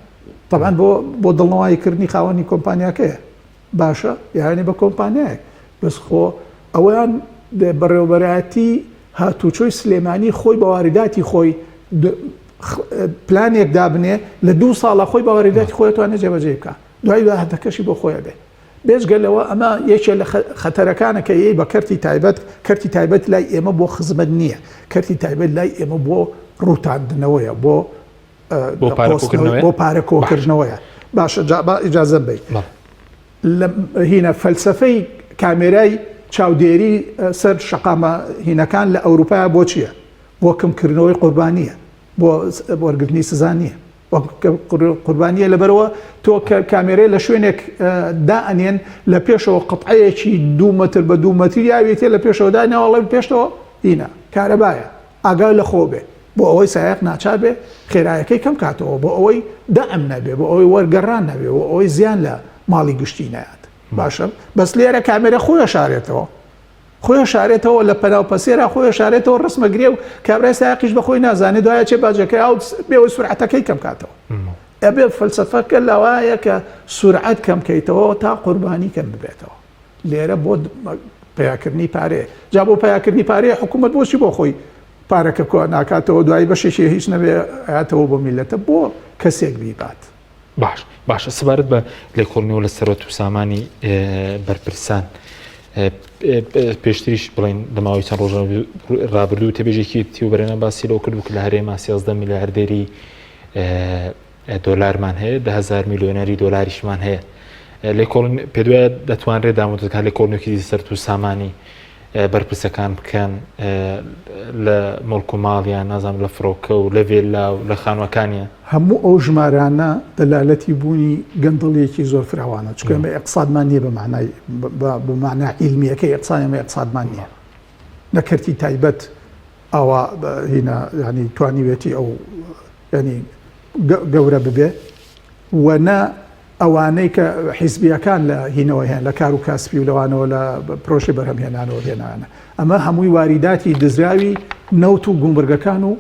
طبعا بۆ بۆ دڵنەوایی کردنی خاوەنی کۆمپانیاکەیە باشە یانە بە کۆمپانیایەک بەس خۆ ئەویان بەڕێوەبەرایەتی هاتوچۆی سلێمانی خۆی بە واریداتی خۆی پلانێک دابنێ لە دوو ساڵە خۆی بە واریداتی خۆی توانێت جێبەجێ بکە دوای داهاتەکەشی بۆ خۆیە بێ بێجگە لەوە ئەمە یەکێ لە خەتەرەکانە کە یەی بە کەرتی تایبەت، کەرتی تایبەت لای ئێمە بۆ خزمەت نییە، کەرتی تایبەت لای ئێمە بۆ ڕووتاندنەوەیە، بۆ بۆ پارە کۆکردنەوەیە. باشە جا با ئیجازەم بەی. لە هینە فەلسەفەی کامێرای چاودێری سەر شەقامە هینەکان لە ئەوروپا بۆ چییە؟ بۆ کەمکردنەوەی قوربانییە، بۆ وەرگرتنی سزا نییە. قوربانیە لەبەرەوە تۆ کە کامێرەی لە شوێنێک دائەنێن لە پێشەوە قطعەیەکی دوو مەتر بە دوو مەتر یاوێتێ لە پێشەوە داناوەڵێن پێشەوە هینە کارەبایە ئاگا لە خۆ بێ بۆ ئەوەی سایەق ناچار بێ خێرایەکەی کەم کاتەوە بۆ ئەوەی دەعم نەبێ بۆ ئەوەی وەرگەڕان نەبێ بۆ ئەوەی زیان لە ماڵی گشتی نایات باشە بەس لێرە کامێرە خۆی شارێتەوە خۆی ئەشارێتەوە لە پەناو پەسێرا خۆی ئەشارێتەوە ڕسمە گرێ و کابرای سایەقیش بە خۆی نازانێ دوای ئەچێ باجەکەی ئاو بێەوەی سورعەتەکەی کەم کاتەوە ئەبێ فەلسەفەکە لەوایە کە سورعەت کەم کەیتەوە تا قوربانی کەم ببێتەوە لێرە بۆ پیاکردنی پارەیە جا بۆ پیاکردنی پارەیە حکوومەت بۆچی بۆ خۆی پارەکە کۆ ناکاتەوە دوایی بەشێکی هیچ نەبێ ئەیاتەوە بۆ میلەتە بۆ کەسێک بیبات باش باشە سەبارەت بە لێکۆڵینەوە لە سەرۆت و سامانی بەرپرسان پێشتریش بڵین لە ماوەی چەند ڕۆژ ڕابردوو تەبێژێکی تیوبەرێنە باسی لەو کرد کە لە هەرێما 13 میلیاردێری دۆلارمان هەیە دههزار میلیۆنەری دۆلاریشمان هەیە لێکۆڵین پێدوایە دەتوانرێت دامودەزگا لێکۆڵینەوەکی سەرت و سامانی بەرپرسەکان بکەن لە موڵک و ماڵیان نازانم لە فڕۆکە و لە ڤێللا و لە خانوەکانیان. هەموو ئەو ژمارانە دەلالەتی بوونی گەندەڵیەکی زۆر فراوانە چونکە ئێمە ئیقتسادمان نیە بە مەعنای بە مەعنا عیلمیەکەی ئیقتساد ئێمە ئیقتسادمان نیە نە کەرتی تایبەت ئاوا هینا یانی توانیوێتی ئەو یانی گەورە ببێ و نە ئەوانەی کە حیزبییەکان لە هینەوە هێن لە کار و کاسپی و لەوانەوە لە پرۆژەی بەرهەمهێنانەوە هێنایانە ئەمە هەمووی واریداتی دزراوی نەوت و گومرگەکان و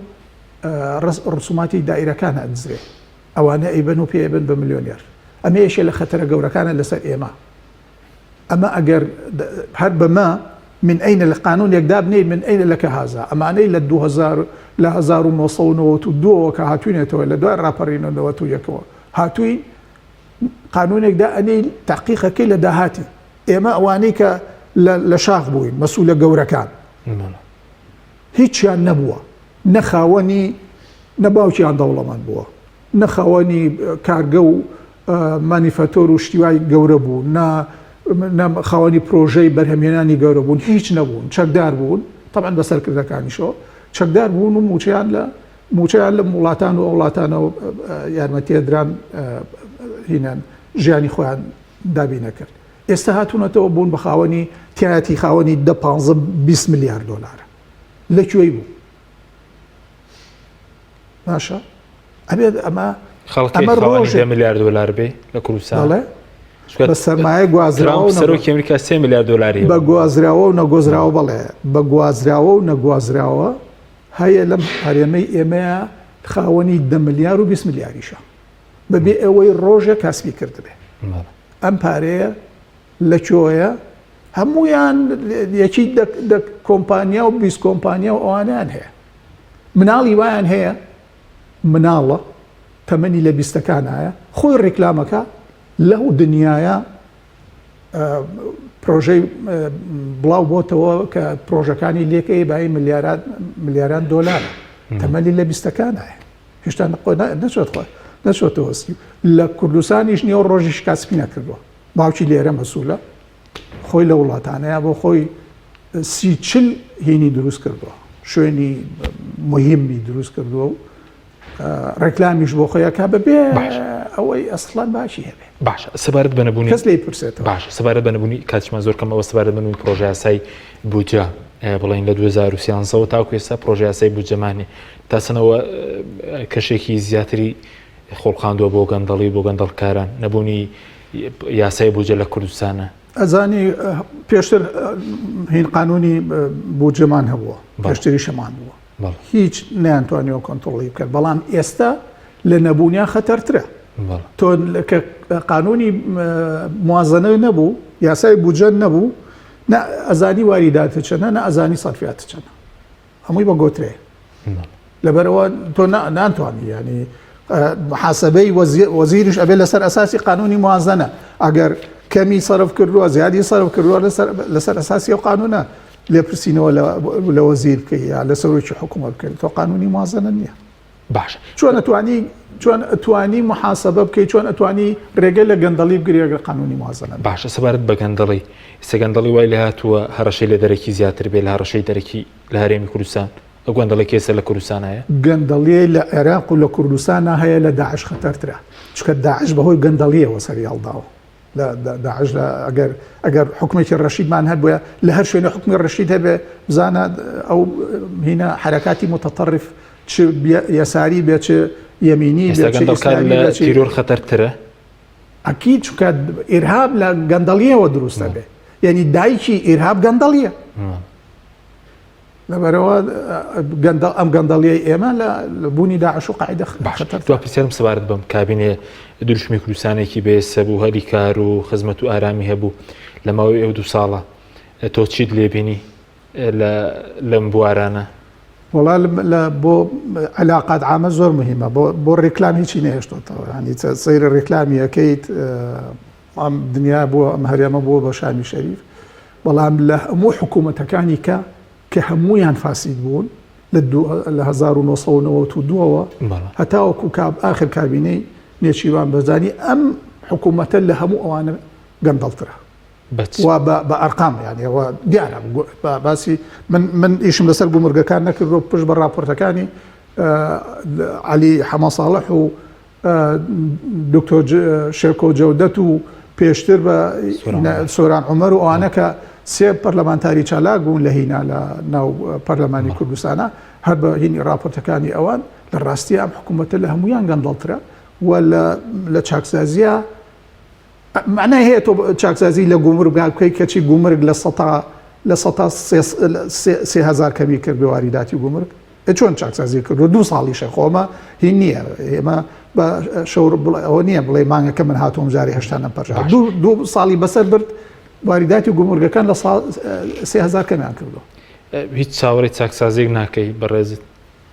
ڕسوماتی دایرەکان ئەدزرێ ئەوانە ئەیبەن و پێ بن بە ملیۆنێر ئەمە یەکێ لە خەتەرە گەورەکانە لەسەر ئێمە ئەمە ئەگەر هەر بەمە من ئەینە لە قانونێک دابنێی من ئەینە لەکە هازا ئەمانەی لە 2000 لە 1992ەوە کە هاتوینێتەوە لە دوای ڕاپەڕین و 91ەوە هاتووین قانونێک دا ئەنێی تەحقیقەکەی لە داهاتی ئێمە ئەوانەی کە لە شاخ بووین مەسولە گەورەکان هیچیان نەبووە نە خاوەنی نە باوکیان دەوڵەمەند بووە نە خاوەنی کارگە و مانیفاتۆر و شتیوای گەورە بوو نە خاوەنی پرۆژەی بەرهەمهێنانی گەورە بوون هیچ نەبوون چەکدار بوون طبعا بە سەرکردەکانیشەوە چەکدار بوون و موچەیان لە موچەیان لە وڵاتان و وڵاتانەوە یارمەتیە دران هینان ژیانی خۆیان دابی نەکرد ئێستا هاتوونەتەوە بوون بە خاوەنی تایەتی خاوەنی دە پ 20 ملیار دۆلارە لە کوێی بوو باشە ئەبێت ئەمە خەڵکی ڕۆژێ ملیار دۆلار بێ لە کوردستان بە سەرمایە گوازراوە سەرۆکی ئەمریکا سێ ملیار دۆلاری بە گوازراوە و نەگۆزراوە بەڵێ بە گوازراوە و نەگوازراوە هەیە لەم هەرێمەی ئێمەیە خاوەنی دە ملیار و 20 ملیاریشە بەبێ ئەوەی ڕۆژێک کاسبی کردبێ ئەم پارەیە لە کوێیە هەمویان یەکی دە کۆمپانیا و 20 کۆمپانیا و ئەوانیان هەیە مناڵی وایان هەیە مناڵە تەمەنی لە بیستەکانایە خۆی ڕیکلامەکە لەو دنیاە. پرۆژەی بڵاو بۆتەوە کە پرۆژەکانی لێکەی بای ملیارات ملیاران دۆلارە تەمەلی لە بیستەکانایە هێشتا نەچۆت نەچۆتەوە سی لە کوردستانیش نییە و ڕۆژی شکاسپی نەکردووە باوکی لێرە مەسوولە خۆی لە وڵاتانەیە بۆ خۆی 30 هینی دروست کردووە شوێنی مهمی دروست کردووە و ڕێکلامیش بۆ خۆی ئەکا بەبێ ئەوەی ئەسڵەن باشی هەبێ. باشە سەبارەت بە نەبوونی کەس لێی پرسێتەوە. باشە سەبارەت بە نەبوونی کاتیشمان زۆر کەمەوە سەبارەت بە نەبوونی پرۆژەیاسای بودجە بڵێن لە 2013ەوە تاکو ئێستا پرۆژەیاسای بودجەمان نیە تا چەنەوە کەشێکی زیاتری خوڵقاندووە بۆ گەندەڵی بۆ گەندەڵکاران نەبوونی یاسای بودجە لە کوردستانە. ئەزانی پێشتر هین قانونی بودجەمان هەبووە پێشتریشەمان بووە هیچ نەیانتوانیوە کۆنتڕۆڵی بکەن بەڵام ئێستا لە نەبوونیان خەتەرترە تۆ کە قانونی موازنە نەبوو یاسای بودجە نەبوو نە ئەزانی واریداتە چەنە نە ئەزانی سەرفیاتە چەنە هەمووی بە گۆترێ لەبەرەوە تۆ نانتوانی ینی محاسبەی وەزیریش ئەبێ لەسەر ئەساسی قانونی موازنە ئەگەر کەمی سەرف کردووە زیادی سەرف کردووە لەسەر ئەساسی ئەو قانونە لێپرسینەوە لە وەزیر بکەی یا لە سەرۆکی حکوومەت بکەیت تۆ قانونی موازنە نییە باشە چۆن ئەتوانی چۆن ئەتوانی محاسبە بکەیت چۆن ئەتوانی ڕێگە لە گەندەڵی بگری ئەگەر قانونی موازنە باشە سەبارەت بە گەندەڵی ئێستا گەندەڵی وای لێهاتووە هەڕەشەی لە دەرەکی زیاتر بێ لە هەڕەشەی دەرەکی لە هەرێمی کوردستان ئەو گەندەڵی کە ئێستا لە کوردستان هەیە گەندەڵیی لە عێراق و لە کوردستانا هەیە لە داعش خەتەرترە چونکە داعش بەهۆی گەندەڵییەوە سەری هەڵداوە لە داعش لە ئەگەر ئەگەر حکومێکی ڕەشیدمان هەبووە لە هەر شوێنە حکومی ڕەشید هەبێ بزانە ئەو هینە حرەکاتی متطرف چ یەساری بێ چ یەمینی بێ چ ئیسلامی بێ چ تیرۆر خەتەرترە ئەکید چونکە ئیرهاب لە گەندەڵیەوە دروستە بێ یعنی دایکی ئیرهاب گەندەڵیە لەبەرئەوە گەندەڵ ئەم گەندەڵیەی ئێمە لە بوونی داعش و قاعدە باشە دوا پرسیارم سەبارەت بەم کابینێ دروشمی کوردستانێکی بەهێز هەبوو هەلی کار و خزمەت و ئارامی هەبوو لە ماوەی ئەو دوو ساڵە تۆ چیت لێبینی لە لەم بوارانە؟ وەڵا لە بۆ علاقات عامە زۆر مهمە بۆ بۆ ڕیکلام هیچی نەهێشتۆتەوە ینی سەیری ڕیکلامی ئەکەیت ئەم دنیا بووە ئەم هەرێمە بووە بە شامی شەریف بەڵام لە هەموو حکوومەتەکانی کە کە هەموویان فاسید بوون لە 1992ەوە هەتاوەکو کاب ئاخر کابینەی نێچیروان بەرزانی ئەم حکوومەتە لە هەموو ئەوانە گەندەڵترە و بە ئەرقام یانی ئەوە دیارە باسی من من ئیشم لەسەر گومرگەکان نەکردو پشت بە راپۆرتەکانی علی حەمە ساڵح و دکتۆر شێرکۆ جەودەت و پێشتر بە سۆران عومەر و ئەوانە کە سێ پەرلەمانتاری چالاک بوون لە هینا لە ناو پەرلەمانی کوردستانە هەر بە هینی راپۆرتەکانی ئەوان لە ڕاستی ئەم حکوومەتە لە هەمویان گەندەڵترە و لە چاکسازیە معنای هەیە تۆ چاکسازی لە گومرگ بکەی کەچی گومرگ لە سەتا لە سەتا 3000 کەمی کرد بێ واریداتی گومرگ ئێ چۆن چاکسازی کردووە دوو ساڵیشە خۆ ئەمە هی نییە ئێمە بە شەور ئەوە نییە بڵێ مانگەکە من هاتووم جارێ هێشتا نەمپەرژا دوو دوو ساڵی بەسەر برد واریداتی گومرگەکان لە ساڵ 3000 کەمیان کردووە هیچ چاوەڕێی چاکسازیێک ناکەی بەڕێزت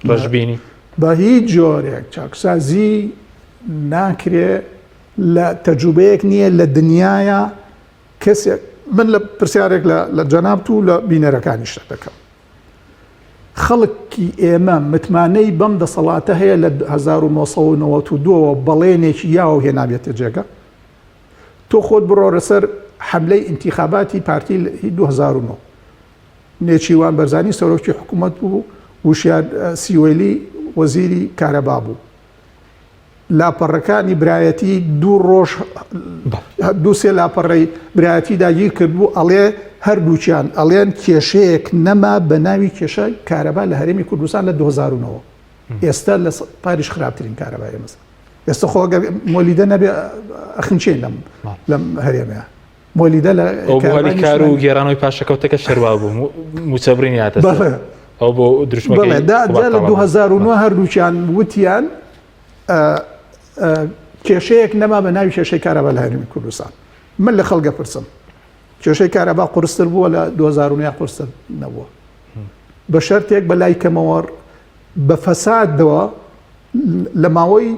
ڕەشبینی بە هیچ جۆرێک چاکسازی ناکرێ لە تەجروبەیەک نییە لە دنیاە کەسێک من لە پرسیارێک لە جەنابت و لە بینەرەکانیش دەکەم خەڵکی ئێمە متمانەی بەم دەسەڵاتە هەیە لە 1992 ەوە بەڵێنێکی یاوە هێنابێتە جێگە؟ تۆ خۆت بڕۆرە سەر حەملەی ئینتیخاباتی پارتی هی 2009 نێچیروان بەرزانی سەرۆکی حکوومەت بوو وشیار سیوەیلی وەزیری کارەبا بوو لاپەڕەکانی برایەتی دوو ڕۆژ دوو سێ لاپەڕەی برایەتی داگیر کردبوو ئەڵێ هەردووکیان ئەڵێن کێشەیەک نەما بە ناوی کێشە کارەبا لە هەرێمی کوردستان لە 2009 ئێستا لە پاریش خراپترین کارەبا ئێمە ئێستا خۆ ئەگەر مۆلیدە نەبێ ئەخنچێن لەم لەم هەرێمەیە مۆلیدە لە ئەو بۆ هەلی کار و گێڕانەوەی پاشەکەوتەکە شەروا بوو موچەبڕینی هاتە سەر. ئەو بۆ دروشمەکەی بەڵێ دا قوباد جا لە تاڵەبانی. 2009 هەردووکیان وتیان ئە، ئە، کێشەیەک نەما بە ناوی کێشەی کارەبا لە هەرێمی کوردستان من لە خەڵک ئەپرسم کێشەی کارەبا قورستر بووە لە 2009 قورستر نەبووە بە شەرتێک بە لای کەمەوە بە فەسادەوە لە ماوەی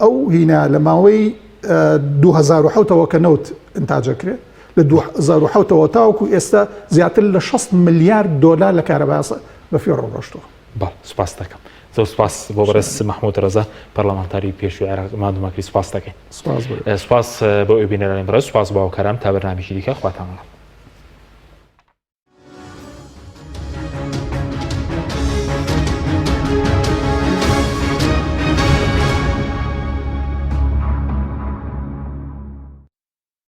ئەو هینا لە ماوەی 2007ەوە کە نەوت ئینتاجەکرێ لە 2007 ەوە تاوەکو ئێستا زیاتر لە 60 ملیار دۆلار لە کارەبا بە فیڕۆ ڕۆشتووە. بەڵێ سوپاست دەکەم. زۆر سوپاس بۆ بەڕێز مەحمود ڕەزا پەرلەمانتاری پێشووی عێراق ماندوومانکردی سوپاست دەکەین. سوپاس بۆ سوپاس بۆ ئێوە بینەرانی بەڕێز سوپاس بۆ هاوکارانم تا بەرنامەیەکی دیکە خواتان لەگەڵ.